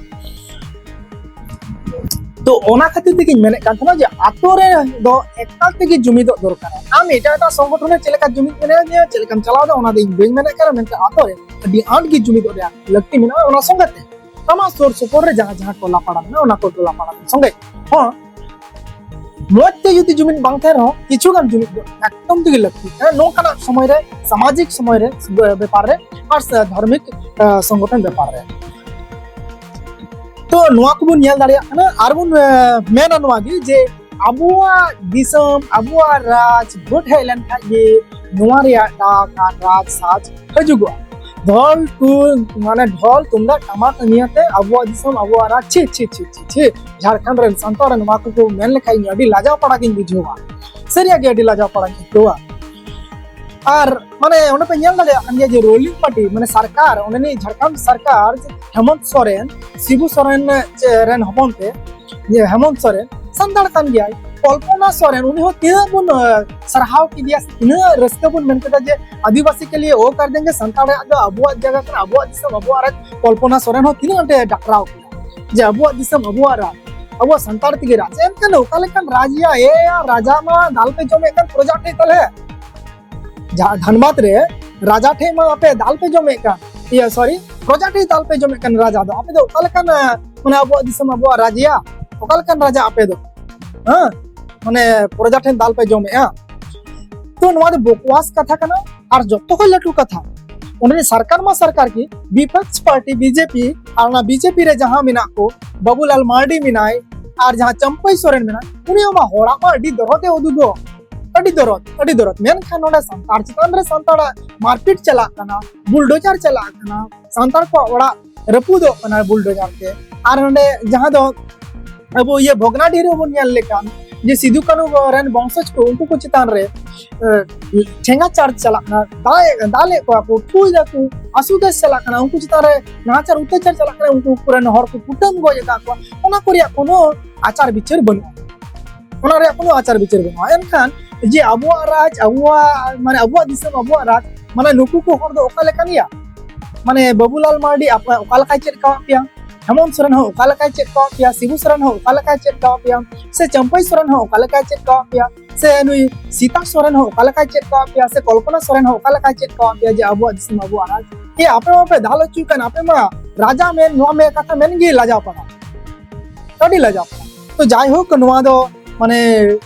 ᱛᱚ ᱚᱱᱟ ᱠᱷᱟᱹᱛᱤᱨ ᱛᱮᱜᱮᱧ ᱢᱮᱱᱮᱫ ᱠᱟᱱ ᱛᱟᱦᱮᱱᱟ ᱡᱮ ᱟᱛᱳ ᱨᱮ ᱫᱚ ᱮᱠᱟᱞ ᱛᱮᱜᱮ ᱡᱩᱢᱤᱫᱚᱜ ᱫᱚᱨᱠᱟᱨᱟ᱾ ᱟᱢ ᱮᱴᱟᱜ ᱮᱴᱟᱜ ᱥᱚᱝᱜᱚᱴᱷᱚᱱ ᱨᱮ ᱪᱮᱫ ᱞᱮᱠᱟ ᱡᱩᱢᱤᱫ ᱢᱮᱱᱟᱭᱟ, ᱪᱮᱫ ᱞᱮᱠᱟᱢ ᱪᱟᱞᱟᱣ ᱮᱫᱟ, ᱚᱱᱟ ᱫᱚ ᱤᱧ ᱵᱟᱹᱧ ᱢᱮᱱᱮᱫ ᱠᱟᱱᱟ, ᱢᱮᱱᱠᱷᱟᱱ ᱟᱛᱳ ᱨᱮ ᱟᱹᱰᱤ ᱟᱸᱴ ᱜᱮ ᱡᱩᱢᱤᱫᱚᱜ ᱨᱮᱭᱟᱜ ᱞᱟᱹᱠᱛᱤ ᱢᱮᱱᱟᱜᱼᱟ᱾ ᱚᱱᱟ ᱥᱚᱸᱜᱮ ᱛᱮ ᱟᱢᱟᱜ ᱥᱩᱨ ᱥᱩᱯᱩᱨ ᱨᱮ ᱡᱟᱦᱟᱸ ᱡᱟᱦᱟᱸ ᱴᱚᱞᱟ ᱯᱟᱲᱟ ᱢᱮᱱᱟᱜᱼᱟ, ᱚᱱᱟ ᱠᱚ ᱴᱚᱞᱟ ᱯᱟᱲᱟ ᱥᱚᱸᱜᱮ ᱦᱚᱸ ᱢᱚᱡᱽ ᱛᱮ ᱡᱩᱫᱤ ᱡᱩᱢᱤᱫ ᱵᱟᱝ ᱛᱟᱦᱮᱱ ᱨᱮᱦᱚᱸ, ᱠᱤᱪᱷᱩ ᱜᱟᱱ ᱡᱩᱢᱤᱫ ᱫᱚ ᱮᱠᱫᱚᱢ ᱛᱮᱜᱮ ᱞᱟᱹᱠᱛᱤ ᱠᱟᱱᱟ ᱱᱚᱝᱠᱟᱱᱟᱜ ᱥᱚᱢᱚᱭ ᱨᱮ, ᱥᱟᱢᱟᱡᱤᱠ ᱥᱚᱢᱚᱭ ᱨᱮ, ᱵᱮᱯᱟᱨ ᱨᱮ ᱟᱨ ᱥᱮ ᱫᱷᱟᱨᱢᱤᱠ, ᱟ, ᱥᱚᱝᱜᱚᱴᱷᱚᱱ ᱵᱮᱯᱟᱨ ᱨᱮ᱾ ᱛᱚ ᱱᱚᱣᱟ ᱠᱚᱵᱚᱱ ᱧᱮᱞ ᱫᱟᱲᱮᱭᱟᱜ ᱠᱟᱱᱟ᱾ ᱟᱨ ᱵᱚᱱ, ᱟ, ᱢᱮᱱᱟ ᱱᱚᱣᱟ ᱜᱮ ᱡᱮ ᱟᱵᱚᱣᱟᱜ ᱫᱤᱥᱚᱢ, ᱟᱵᱚᱣᱟᱜ ᱨᱟᱡᱽ ᱵᱷᱳᱴ ᱦᱮᱡ ᱞᱮᱱᱠᱷᱟᱱ ᱜᱮ ᱱᱚᱣᱟ ᱨᱮᱭᱟᱜ ᱰᱟᱠ ᱟᱨ ᱨᱟᱡᱽ ᱥᱟᱡᱽ ᱦᱤᱡᱩᱜᱚᱜᱼᱟ᱾ ᱰᱷᱚᱞ ᱴᱩ, ᱢᱟᱱᱮ ᱰᱷᱚᱞ ᱛᱩᱢᱫᱟᱜ ᱴᱟᱢᱟᱠ ᱱᱤᱭᱟᱹᱛᱮ ᱟᱵᱚᱣᱟᱜ ᱫᱤᱥᱚᱢ, ᱟᱵᱚᱣᱟᱜ ᱨᱟᱡᱽ, ᱪᱷᱤ ᱪᱷᱤ ᱪᱷᱤ ᱪᱷᱤ ᱪᱷᱤ᱾ ᱡᱷᱟᱲᱠᱷᱚᱸᱰ ᱨᱮᱱ ᱥᱟᱱᱛᱟᱲ ᱱᱚᱣᱟ ᱠᱚᱠᱚ ᱢᱮᱱ ᱞᱮᱠᱷᱟᱡ ᱤᱧ ᱟᱹᱰᱤ ᱞᱟᱡᱟᱣ ᱯᱟᱲᱟ ᱜᱤᱧ ᱵᱩᱡᱷᱟᱹᱣᱟ, ᱥᱟᱹᱨᱤᱭᱟᱜ ᱜᱮ ᱟᱹᱰᱤ ᱞᱟᱡᱟᱣ ᱯᱟᱲᱟᱧ ᱟᱹᱭᱠᱟᱹᱣᱟ᱾ ᱟᱨ ᱢᱟᱱᱮ ᱚᱸᱰᱮ ᱯᱮ ᱧᱮᱞ ᱫᱟᱲᱮᱭᱟᱜ ᱠᱟᱱ ᱜᱮᱭᱟ ᱡᱮ ᱨᱩᱞᱤᱝ ᱯᱟᱨᱴᱤ, ᱢᱟᱱᱮ ᱥᱚᱨᱠᱟᱨ, ᱚᱸᱰᱮᱱᱤᱡ ᱡᱷᱟᱲᱠᱷᱚᱸᱰ ᱥᱚᱨᱠᱟᱨ ᱦᱮᱢᱚᱱᱛ ᱥᱚᱨᱮᱱ, ᱥᱤᱵᱩ ᱥᱚᱨᱮᱱ ᱪᱮ-, ᱨᱮᱱ ᱦᱚᱯᱚᱱ ᱛᱮ, ᱡᱮ ᱦᱮᱢᱚᱱᱛ ᱥᱚᱨᱮᱱ ᱥᱟᱱᱛᱟᱲ ᱠᱟᱱ ᱜᱮᱭᱟᱭ᱾ ᱠᱚᱞᱯᱚᱱᱟ ᱥᱚᱨᱮᱱ, ᱩᱱᱤ ᱦᱚᱸ ᱛᱤᱱᱟᱹᱜ ᱵᱚᱱ, ᱟᱸ, ᱥᱟᱨᱦᱟᱣ ᱠᱮᱫᱮᱭᱟ, ᱛᱤᱱᱟᱹᱜ ᱨᱟᱹᱥᱠᱟᱹ ᱵᱚᱱ ᱢᱮᱱ ᱠᱮᱫᱟ ᱡᱮ ᱟᱹᱫᱤᱵᱟᱹᱥᱤ ᱠᱮ ᱞᱤᱭᱮ ᱳ ᱠᱟᱨ ᱫᱮᱝᱜᱮ, ᱥᱟᱱᱛᱟᱲᱟᱜ ᱫᱚ ᱟᱵᱚᱣᱟᱜ ᱡᱟᱭᱜᱟ ᱠᱟᱱᱟ, ᱟᱵᱚᱣᱟᱜ ᱫᱤᱥᱚᱢ, ᱟᱵᱚᱣᱟᱜ ᱨᱟᱡᱽ᱾ ᱠᱚᱞᱯᱚᱱᱟ ᱥᱚᱨᱮᱱ ᱦᱚᱸ ᱛᱤᱱᱟᱹᱜ ᱟᱸᱴᱮ ᱰᱟᱠᱨᱟᱣ ᱠᱮᱫᱟ ᱡᱮ ᱟᱵᱚᱣᱟᱜ ᱫᱤᱥᱚᱢ, ᱟᱵᱚᱣᱟᱜ ᱨᱟᱡᱽ, ᱟᱵᱚᱣᱟᱜ ᱥᱟᱱᱛᱟᱲ ᱛᱮᱜᱮ ᱨᱟᱡᱽ᱾ ᱮᱱᱠᱷᱟᱱ ᱚᱠᱟ ᱞᱮᱠᱟᱱ ᱨᱟᱡᱽ ᱭᱟ? ᱮ ᱭᱟ, ᱨᱟᱡᱟ ᱢᱟ ᱫᱟᱞ ᱯᱮ ᱡᱚᱢᱮᱫ ᱠᱟᱱ ᱯᱨᱚᱡᱟ ᱴᱷᱮᱡ ᱛᱟᱦᱞᱮ᱾ ᱡᱟᱦᱟᱸ ᱫᱷᱟᱱᱵᱟᱫᱽ ᱨᱮ ᱨᱟᱡᱟ ᱴᱷᱮᱡ ᱢᱟ ᱟᱯᱮ ᱫᱟᱞ ᱯᱮ ᱡᱚᱢᱮᱫ ᱠᱟᱱ, ᱤᱭᱟᱹ, ᱥᱚᱨᱤ, ᱯᱨᱚᱡᱟ ᱴᱷᱮᱡ ᱫᱟᱞ ᱯᱮ ᱡᱚᱢᱮᱫ ᱠᱟᱱ ᱨᱟᱡᱟ ᱫᱚ᱾ ᱟᱯᱮ ᱫᱚ ᱚᱠᱟ ᱞᱮᱠᱟᱱ, ᱟᱸ, ᱢᱟᱱᱮ ᱟᱵᱚᱣᱟᱜ ᱫᱤᱥᱚᱢ, ᱟᱵᱚᱣᱟᱜ ᱨᱟᱡᱽ ᱭᱟ? ᱚᱠᱟ ᱞᱮᱠᱟᱱ ᱨᱟᱡᱟ ᱟᱯᱮ ᱫᱚ? ᱦᱮᱸ, ᱢᱟᱱᱮ ᱯᱨᱚᱡᱟ ᱴᱷᱮᱱ ᱫᱟᱞ ᱯᱮ ᱡᱚᱢᱮᱫᱼᱟ᱾ ᱛᱚ ᱱᱚᱣᱟ ᱫᱚ ᱵᱚᱠᱣᱟᱥ ᱠᱟᱛᱷᱟ ᱠᱟᱱᱟ᱾ ᱟᱨ ᱡᱚᱛᱚ ᱠᱷᱚᱱ ᱞᱟᱹᱴᱩ ᱠᱟᱛᱷᱟ, ᱚᱸᱰᱮ ᱥᱚᱨᱠᱟᱨ ᱢᱟ ᱥᱚᱨᱠᱟᱨ ᱜᱮ, ᱵᱤᱯᱚᱠᱥ ᱯᱟᱨᱴᱤ ᱵᱤᱡᱮᱯᱤ, ᱟᱨ ᱚᱱᱟ ᱵᱤᱡᱮᱯᱤ ᱨᱮ ᱡᱟᱦᱟᱸ ᱢᱮᱱᱟᱜ ᱠᱚ, ᱵᱟᱵᱩᱞᱟᱞ ᱢᱟᱨᱰᱤ ᱢᱮᱱᱟᱭ, ᱟᱨ ᱡᱟᱦᱟᱸ ᱪᱟᱢᱯᱟᱹᱭ ᱥᱚᱨᱮᱱ ᱢᱮᱱᱟᱭ, ᱩᱱᱤ ᱢᱟ ᱦᱚᱲᱟᱜ ᱢᱟ ᱟᱹᱰᱤ ᱫᱚᱨᱚᱫ ᱮ ᱩᱫᱩᱜᱚᱜ, ᱟᱹᱰᱤ ᱫᱚᱨᱚᱫ, ᱟᱹᱰᱤ ᱫᱚᱨᱚᱫ᱾ ᱢᱮᱱᱠᱷᱟᱱ ᱱᱚᱰᱮ ᱥᱟᱱᱛᱟᱲ ᱪᱮᱛᱟᱱ ᱨᱮ ᱥᱟᱱᱛᱟᱲᱟᱜ ᱢᱟᱨᱯᱤᱴ ᱪᱟᱞᱟᱜ ᱠᱟᱱᱟ, ᱵᱩᱞᱰᱳᱡᱟᱨ ᱪᱟᱞᱟᱜ ᱠᱟᱱᱟ, ᱥᱟᱱᱛᱟᱲ ᱠᱚᱣᱟᱜ ᱚᱲᱟᱜ ᱨᱟᱹᱯᱩᱫᱚᱜ ᱠᱟᱱᱟ ᱵᱩᱞᱰᱳᱡᱟᱨ ᱛᱮ᱾ ᱟᱨ ᱱᱚᱰᱮ ᱡᱟᱦᱟᱸ ᱫᱚ ᱟᱵᱚ ᱤᱭᱟᱹ ᱵᱷᱚᱜᱽᱱᱟᱰᱤᱦᱤ ᱨᱮᱵᱚᱱ ᱧᱮᱞ ᱞᱮᱠᱷᱟᱱ ᱡᱮ ᱥᱤᱫᱩ ᱠᱟᱹᱱᱦᱩ ᱨᱮᱱ ᱵᱚᱝᱥᱚᱡᱽ ᱠᱚ, ᱩᱱᱠᱩ ᱠᱚ ᱪᱮᱛᱟᱱ ᱨᱮ, ᱮ, ᱴᱷᱮᱸᱜᱟ ᱪᱟᱨᱡᱽ ᱪᱟᱞᱟᱜ ᱠᱟᱱᱟ, ᱫᱟᱞ, ᱫᱟᱞᱮᱫ ᱠᱚᱣᱟ ᱠᱚ, ᱴᱷᱩᱭ ᱫᱟᱠᱚ, ᱟᱥᱩ ᱜᱮᱥ ᱪᱟᱞᱟᱜ ᱠᱟᱱᱟ, ᱩᱱᱠᱩ ᱪᱮᱛᱟᱱ ᱨᱮ ᱱᱟᱦᱟᱪᱟᱨ ᱚᱛᱛᱟᱪᱟᱨ ᱪᱟᱞᱟᱜ ᱠᱟᱱᱟ, ᱩᱱᱠᱩ ᱠᱚᱨᱮᱱ ᱦᱚᱲ ᱠᱚ ᱠᱩᱴᱟᱹᱢ ᱜᱚᱡ ᱟᱠᱟᱫ ᱠᱚᱣᱟ᱾ ᱚᱱᱟ ᱠᱚ ᱨᱮᱭᱟᱜ ᱠᱳᱱᱳ ᱟᱪᱟᱨ ᱵᱤᱪᱟᱹᱨ ᱵᱟᱹᱱᱩᱜᱼᱟ, ᱚᱱᱟ ᱨᱮᱭᱟᱜ ᱠᱳᱱᱳ ᱟᱪᱟᱨ ᱵᱤᱪᱟᱹᱨ ᱵᱟᱹᱱᱩᱜᱼᱟ᱾ ᱮᱱᱠᱷᱟᱱ ᱡᱮ ᱟᱵᱚᱣᱟᱜ ᱨᱟᱡᱽ, ᱟᱵᱚᱣᱟᱜ, ᱢᱟᱱᱮ ᱟᱵᱚᱣᱟᱜ ᱫᱤᱥᱚᱢ, ᱟᱵᱚᱣᱟᱜ ᱨᱟᱡᱽ, ᱢᱟᱱᱮ ᱱᱩᱠᱩ ᱠᱚ ᱦᱚᱲ ᱫᱚ ᱚᱠᱟ ᱞᱮᱠᱟᱱ ᱜᱮᱭᱟ? ᱢᱟᱱᱮ ᱵᱟᱵᱩᱞᱟᱞ ᱢᱟᱨᱰᱤ ᱟᱯᱮ ᱚᱠᱟ ᱞᱮᱠᱟᱭ ᱪᱮᱫ ᱠᱟᱣᱟᱫ ᱯᱮᱭᱟ? ᱦᱮᱢᱚᱱᱛ ᱥᱚᱨᱮᱱ ᱦᱚᱸ ᱚᱠᱟ ᱞᱮᱠᱟᱭ ᱪᱮᱫ ᱠᱟᱣᱟᱫ ᱯᱮᱭᱟ? ᱥᱤᱵᱩ ᱥᱚᱨᱮᱱ ᱦᱚᱸ ᱚᱠᱟ ᱞᱮᱠᱟᱭ ᱪᱮᱫ ᱠᱟᱣᱟᱫ ᱯᱮᱭᱟ? ᱥᱮ ᱪᱟᱢᱯᱟᱹᱭ ᱥᱚᱨᱮᱱ ᱦᱚᱸ ᱚᱠᱟ ᱞᱮᱠᱟᱭ ᱪᱮᱫ ᱠᱟᱣᱟᱫ ᱯᱮᱭᱟ? ᱥᱮ ᱱᱩᱭ ᱥᱤᱛᱟ ᱥᱚᱨᱮᱱ ᱦᱚᱸ ᱚᱠᱟ ᱞᱮᱠᱟᱭ ᱪᱮᱫ ᱠᱟᱣᱟᱫ ᱯᱮᱭᱟ? ᱥᱮ ᱠᱚᱞᱯᱚᱱᱟ ᱥᱚᱨᱮᱱ ᱦᱚᱸ ᱚᱠᱟ ᱞᱮᱠᱟᱭ ᱪᱮᱫ ᱠᱟᱣᱟᱫ ᱯᱮᱭᱟ ᱡᱮ ᱟᱵᱚᱣᱟᱜ ᱫᱤᱥᱚᱢ, ᱟᱵᱚᱣᱟᱜ ᱨᱟᱡᱽ? ᱮ, ᱟᱯᱮ ᱢᱟᱯᱮ ᱫᱟᱞ ᱦᱚᱪᱚᱭ ᱠᱟᱱ, ᱟᱯᱮ ᱢᱟ ᱨᱟᱡᱟ ᱢᱮᱱ, ᱱᱚᱣᱟ ᱢᱮᱱ ᱠᱟᱛᱷᱟ ᱢᱮᱱ ᱜᱮ ᱞᱟᱡᱟᱣ ᱯᱟᱲᱟ, ᱟᱹᱰᱤ ᱞᱟᱡᱟᱣ ᱯᱟᱲᱟ᱾ ᱛᱚ ᱡᱟᱭᱦᱳᱠ, ᱱᱚᱣᱟ ᱫᱚ ᱢᱟᱱᱮ,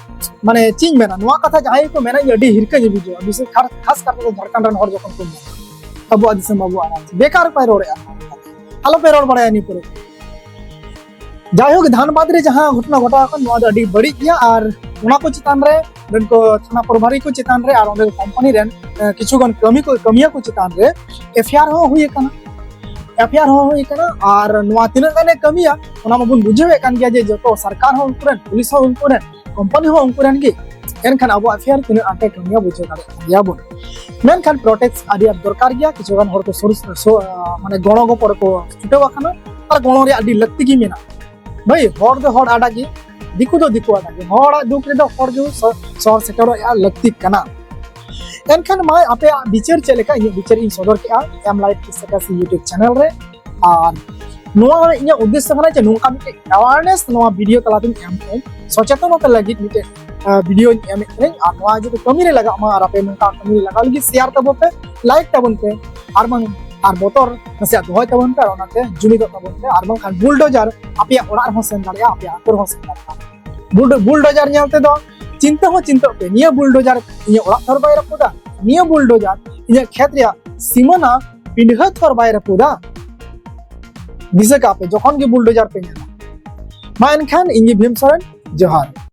ᱢᱟᱱᱮ ᱪᱮᱫ ᱤᱧ ᱢᱮᱱᱟ, ᱱᱚᱣᱟ ᱠᱟᱛᱷᱟ ᱡᱟᱦᱟᱸᱭ ᱠᱚ ᱢᱮᱱᱟ, ᱤᱧ ᱟᱹᱰᱤ ᱦᱤᱨᱠᱟᱹᱧ ᱵᱩᱡᱷᱟᱹᱣᱟ, ᱵᱤᱥᱮᱥ ᱠᱷᱟᱥ, ᱠᱷᱟᱥ ᱠᱟᱨᱛᱮ ᱡᱷᱟᱲᱠᱷᱚᱸᱰ ᱨᱮᱱ ᱦᱚᱲ ᱡᱚᱠᱷᱚᱱ ᱠᱚ ᱢᱮᱱᱟ ᱟᱵᱚᱣᱟᱜ ᱫᱤᱥᱚᱢ, ᱟᱵᱚᱣᱟᱜ ᱨᱟᱡᱽ, ᱵᱮᱠᱟᱨ ᱯᱮ ᱨᱚᱲᱮᱫᱼᱟ, ᱟᱞᱚ ᱯᱮ ᱨᱚᱲ ᱵᱟᱲᱟᱭᱟ ᱱᱤᱭᱟᱹ ᱠᱚᱨᱮ᱾ ᱡᱟᱭᱦᱳᱠ, ᱫᱷᱟᱱᱵᱟᱫᱽ ᱨᱮ ᱡᱟᱦᱟᱸ ᱜᱷᱚᱴᱚᱱᱟ ᱜᱷᱚᱴᱟᱣ ᱟᱠᱟᱱ, ᱱᱚᱣᱟ ᱫᱚ ᱟᱹᱰᱤ ᱵᱟᱹᱲᱤᱡ ᱜᱮᱭᱟ᱾ ᱟᱨ ᱚᱱᱟ ᱠᱚ ᱪᱮᱛᱟᱱ ᱨᱮ ᱚᱸᱰᱮᱱ ᱠᱚ ᱛᱷᱟᱱᱟ ᱯᱨᱚᱵᱷᱟᱨᱤ ᱠᱚ ᱪᱮᱛᱟᱱ ᱨᱮ ᱟᱨ ᱚᱸᱰᱮ ᱠᱳᱢᱯᱟᱱᱤ ᱨᱮᱱ ᱮ, ᱠᱤᱪᱷᱩ ᱜᱟᱱ ᱠᱟᱹᱢᱤ ᱠᱚ ᱠᱟᱹᱢᱤᱭᱟᱹ ᱠᱚ ᱪᱮᱛᱟᱱ ᱨᱮ ᱮᱯᱷ ᱟᱭ ᱟᱨ ᱦᱚᱸ ᱦᱩᱭ ᱟᱠᱟᱱᱟ᱾ ᱮᱯᱷ ᱟᱭ ᱟᱨ ᱦᱚᱸ ᱦᱩᱭ ᱟᱠᱟᱱᱟ᱾ ᱟᱨ ᱱᱚᱣᱟ ᱛᱤᱱᱟᱹᱜ ᱜᱟᱱᱮ ᱠᱟᱹᱢᱤᱭᱟ ᱚᱱᱟ ᱢᱟᱵᱚᱱ ᱵᱩᱡᱷᱟᱹᱣᱮᱫ ᱠᱟᱱ ᱜᱮᱭᱟ ᱡᱮ ᱡᱚᱛᱚ ᱥᱚᱨᱠᱟᱨ ᱦᱚᱸ ᱩᱱᱠᱩ ᱨᱮᱱ, ᱯᱩᱞᱤᱥ ᱦᱚᱸ ᱩᱱᱠᱩ ᱨᱮᱱ, ᱠᱳᱢᱯᱟᱱᱤ ᱦᱚᱸ ᱩᱱᱠᱩ ᱨᱮᱱ ᱜᱮ᱾ ᱮᱱᱠᱷᱟᱱ ᱟᱵᱚᱣᱟᱜ ᱮᱯᱷ ᱟᱭ ᱟᱨ ᱛᱤᱱᱟᱹᱜ ᱟᱸᱴᱮ ᱠᱟᱹᱢᱤᱭᱟ ᱵᱩᱡᱷᱟᱹᱣ ᱫᱟᱲᱮᱭᱟᱜ ᱠᱟᱱ ᱜᱮᱭᱟ ᱵᱚᱱ᱾ ᱢᱮᱱᱠᱷᱟᱱ ᱯᱨᱚᱴᱮᱠᱴ ᱟᱹᱰᱤ ᱟᱸᱴ ᱫᱚᱨᱠᱟᱨ ᱜᱮᱭᱟ᱾ ᱠᱤᱪᱷᱩ ᱜᱟᱱ ᱦᱚᱲ ᱠᱚ ᱥᱩᱨ ᱥᱩ-, ᱢᱟᱱᱮ ᱜᱚᱲᱚ ᱜᱚᱯᱚᱲ ᱠᱚ ᱪᱷᱩᱴᱟᱹᱣ ᱟᱠᱟᱱᱟ ᱟᱨ ᱜᱚᱲᱚ ᱨᱮᱭᱟᱜ ᱟᱹᱰᱤ ᱞᱟᱹᱠᱛᱤ ᱜᱮ ᱢᱮᱱᱟᱜᱼᱟ᱾ ᱵᱷᱟᱹᱭ, ᱦᱚᱲ ᱫᱚ ᱦᱚᱲ ᱟᱰᱟ ᱜᱮ, ᱫᱤᱠᱩ ᱫᱚ ᱫᱤᱠᱩ ᱟᱰᱟ ᱜᱮ᱾ ᱦᱚᱲᱟᱜ ᱫᱩᱠ ᱨᱮᱫᱚ ᱦᱚᱲ ᱜᱮ ᱥᱚ-, ᱥᱚᱦᱚᱨ ᱥᱮᱴᱮᱨᱚᱜ ᱨᱮᱭᱟᱜ ᱞᱟᱹᱠᱛᱤ ᱠᱟᱱᱟ᱾ ᱮᱱᱠᱷᱟᱱ ᱢᱟ ᱟᱯᱮᱭᱟᱜ ᱵᱤᱪᱟᱹᱨ ᱪᱮᱫ ᱞᱮᱠᱟ? ᱤᱧᱟᱹᱜ ᱵᱤᱪᱟᱹᱨ ᱤᱧ ᱥᱚᱫᱚᱨ ᱠᱮᱜᱼᱟ ᱮᱢ ᱞᱟᱭᱤᱵᱷ ᱥᱴᱮᱴᱟᱥ YouTube ᱪᱮᱱᱮᱞ ᱨᱮ᱾ ᱟᱨ ᱱᱚᱣᱟ ᱤᱧᱟᱹᱜ ᱩᱫᱽᱫᱮᱥᱥᱚ ᱠᱟᱱᱟ ᱡᱮ ᱱᱚᱝᱠᱟ ᱢᱤᱫᱴᱮᱡ ᱟᱣᱟᱨᱱᱮᱥ ᱱᱚᱣᱟ ᱵᱷᱤᱰᱤᱭᱳ ᱛᱟᱞᱟᱛᱮᱧ ᱮᱢ ᱠᱚᱣᱟ, ᱥᱚᱪᱮᱛᱚᱱᱚᱛᱟ ᱞᱟᱹᱜᱤᱫ ᱢᱤᱫᱴᱮᱡ, ᱟᱸ, ᱵᱷᱤᱰᱤᱭᱳᱧ ᱮᱢᱮᱫ ᱠᱟᱹᱱᱟᱹᱧ᱾ ᱟᱨ ᱱᱚᱣᱟ ᱡᱩᱫᱤ ᱠᱟᱹᱢᱤ ᱨᱮ ᱞᱟᱜᱟᱜ ᱢᱟ ᱟᱨ ᱟᱯᱮ ᱱᱚᱝᱠᱟ ᱠᱟᱹᱢᱤ ᱨᱮ ᱞᱟᱜᱟᱣ ᱞᱟᱹᱜᱤᱫ ᱥᱮᱭᱟᱨ ᱛᱟᱵᱚᱱ ᱯᱮ, ᱞᱟᱭᱤᱠ ᱛᱟᱵᱚᱱ ᱯᱮ, ᱟᱨ ᱵᱟᱝ ᱟᱨ ᱵᱚᱛᱚᱨ ᱱᱟᱥᱮᱭᱟᱜ ᱫᱚᱦᱚᱭ ᱛᱟᱵᱚᱱ ᱯᱮ, ᱟᱨ ᱚᱱᱟᱛᱮ ᱡᱩᱢᱤᱫᱚᱜ ᱛᱟᱵᱚᱱ ᱯᱮ᱾ ᱟᱨ ᱵᱟᱝᱠᱷᱟᱱ ᱵᱩᱞᱰᱳᱡᱟᱨ ᱟᱯᱮᱭᱟᱜ ᱚᱲᱟᱜ ᱨᱮᱦᱚᱸ ᱥᱮᱱ ᱫᱟᱲᱮᱭᱟᱜᱼᱟ, ᱟᱯᱮᱭᱟᱜ ᱟᱹᱛᱩ ᱨᱮᱦᱚᱸ ᱥᱮᱱ ᱫᱟᱲᱮᱭᱟᱜᱼᱟ᱾ ᱵᱩᱞ-, ᱵᱩᱞᱰᱳᱡᱟᱨ ᱧᱮᱞ ᱛᱮᱫᱚ ᱪᱤᱱᱛᱟᱹ ᱦᱚᱸ ᱪᱤᱱᱛᱟᱹᱜ ᱯᱮ, ᱱᱤᱭᱟᱹ ᱵᱩᱞᱰᱳᱡᱟᱨ ᱤᱧᱟᱹᱜ ᱚᱲᱟᱜ ᱛᱷᱚᱨ ᱵᱟᱭ ᱨᱟᱹᱯᱩᱫᱟ, ᱱᱤᱭᱟᱹ ᱵᱩᱞᱰᱳᱡᱟᱨ ᱤᱧᱟᱹᱜ ᱠᱷᱮᱛ ᱨᱮᱭᱟᱜ ᱥᱤᱢᱟᱹᱱᱟ ᱯᱤᱸᱰᱷᱟᱹ ᱛᱷᱚᱨ ᱵᱟᱭ ᱨᱟᱹᱯᱩᱫᱟ᱾ ᱫᱤᱥᱟᱹ ᱠᱟᱜ ᱯᱮ, ᱡᱚᱠᱷᱚᱱ ᱜᱮ ᱵᱩᱞᱰᱳᱡᱟᱨ ᱯᱮ ᱧᱮᱞᱟ᱾ ᱢᱟ ᱮᱱᱠᱷᱟᱱ ᱤᱧ ᱜᱮ ᱵᱷᱤᱢ ᱥᱚᱨᱮᱱ, ᱡᱚᱦᱟᱨ᱾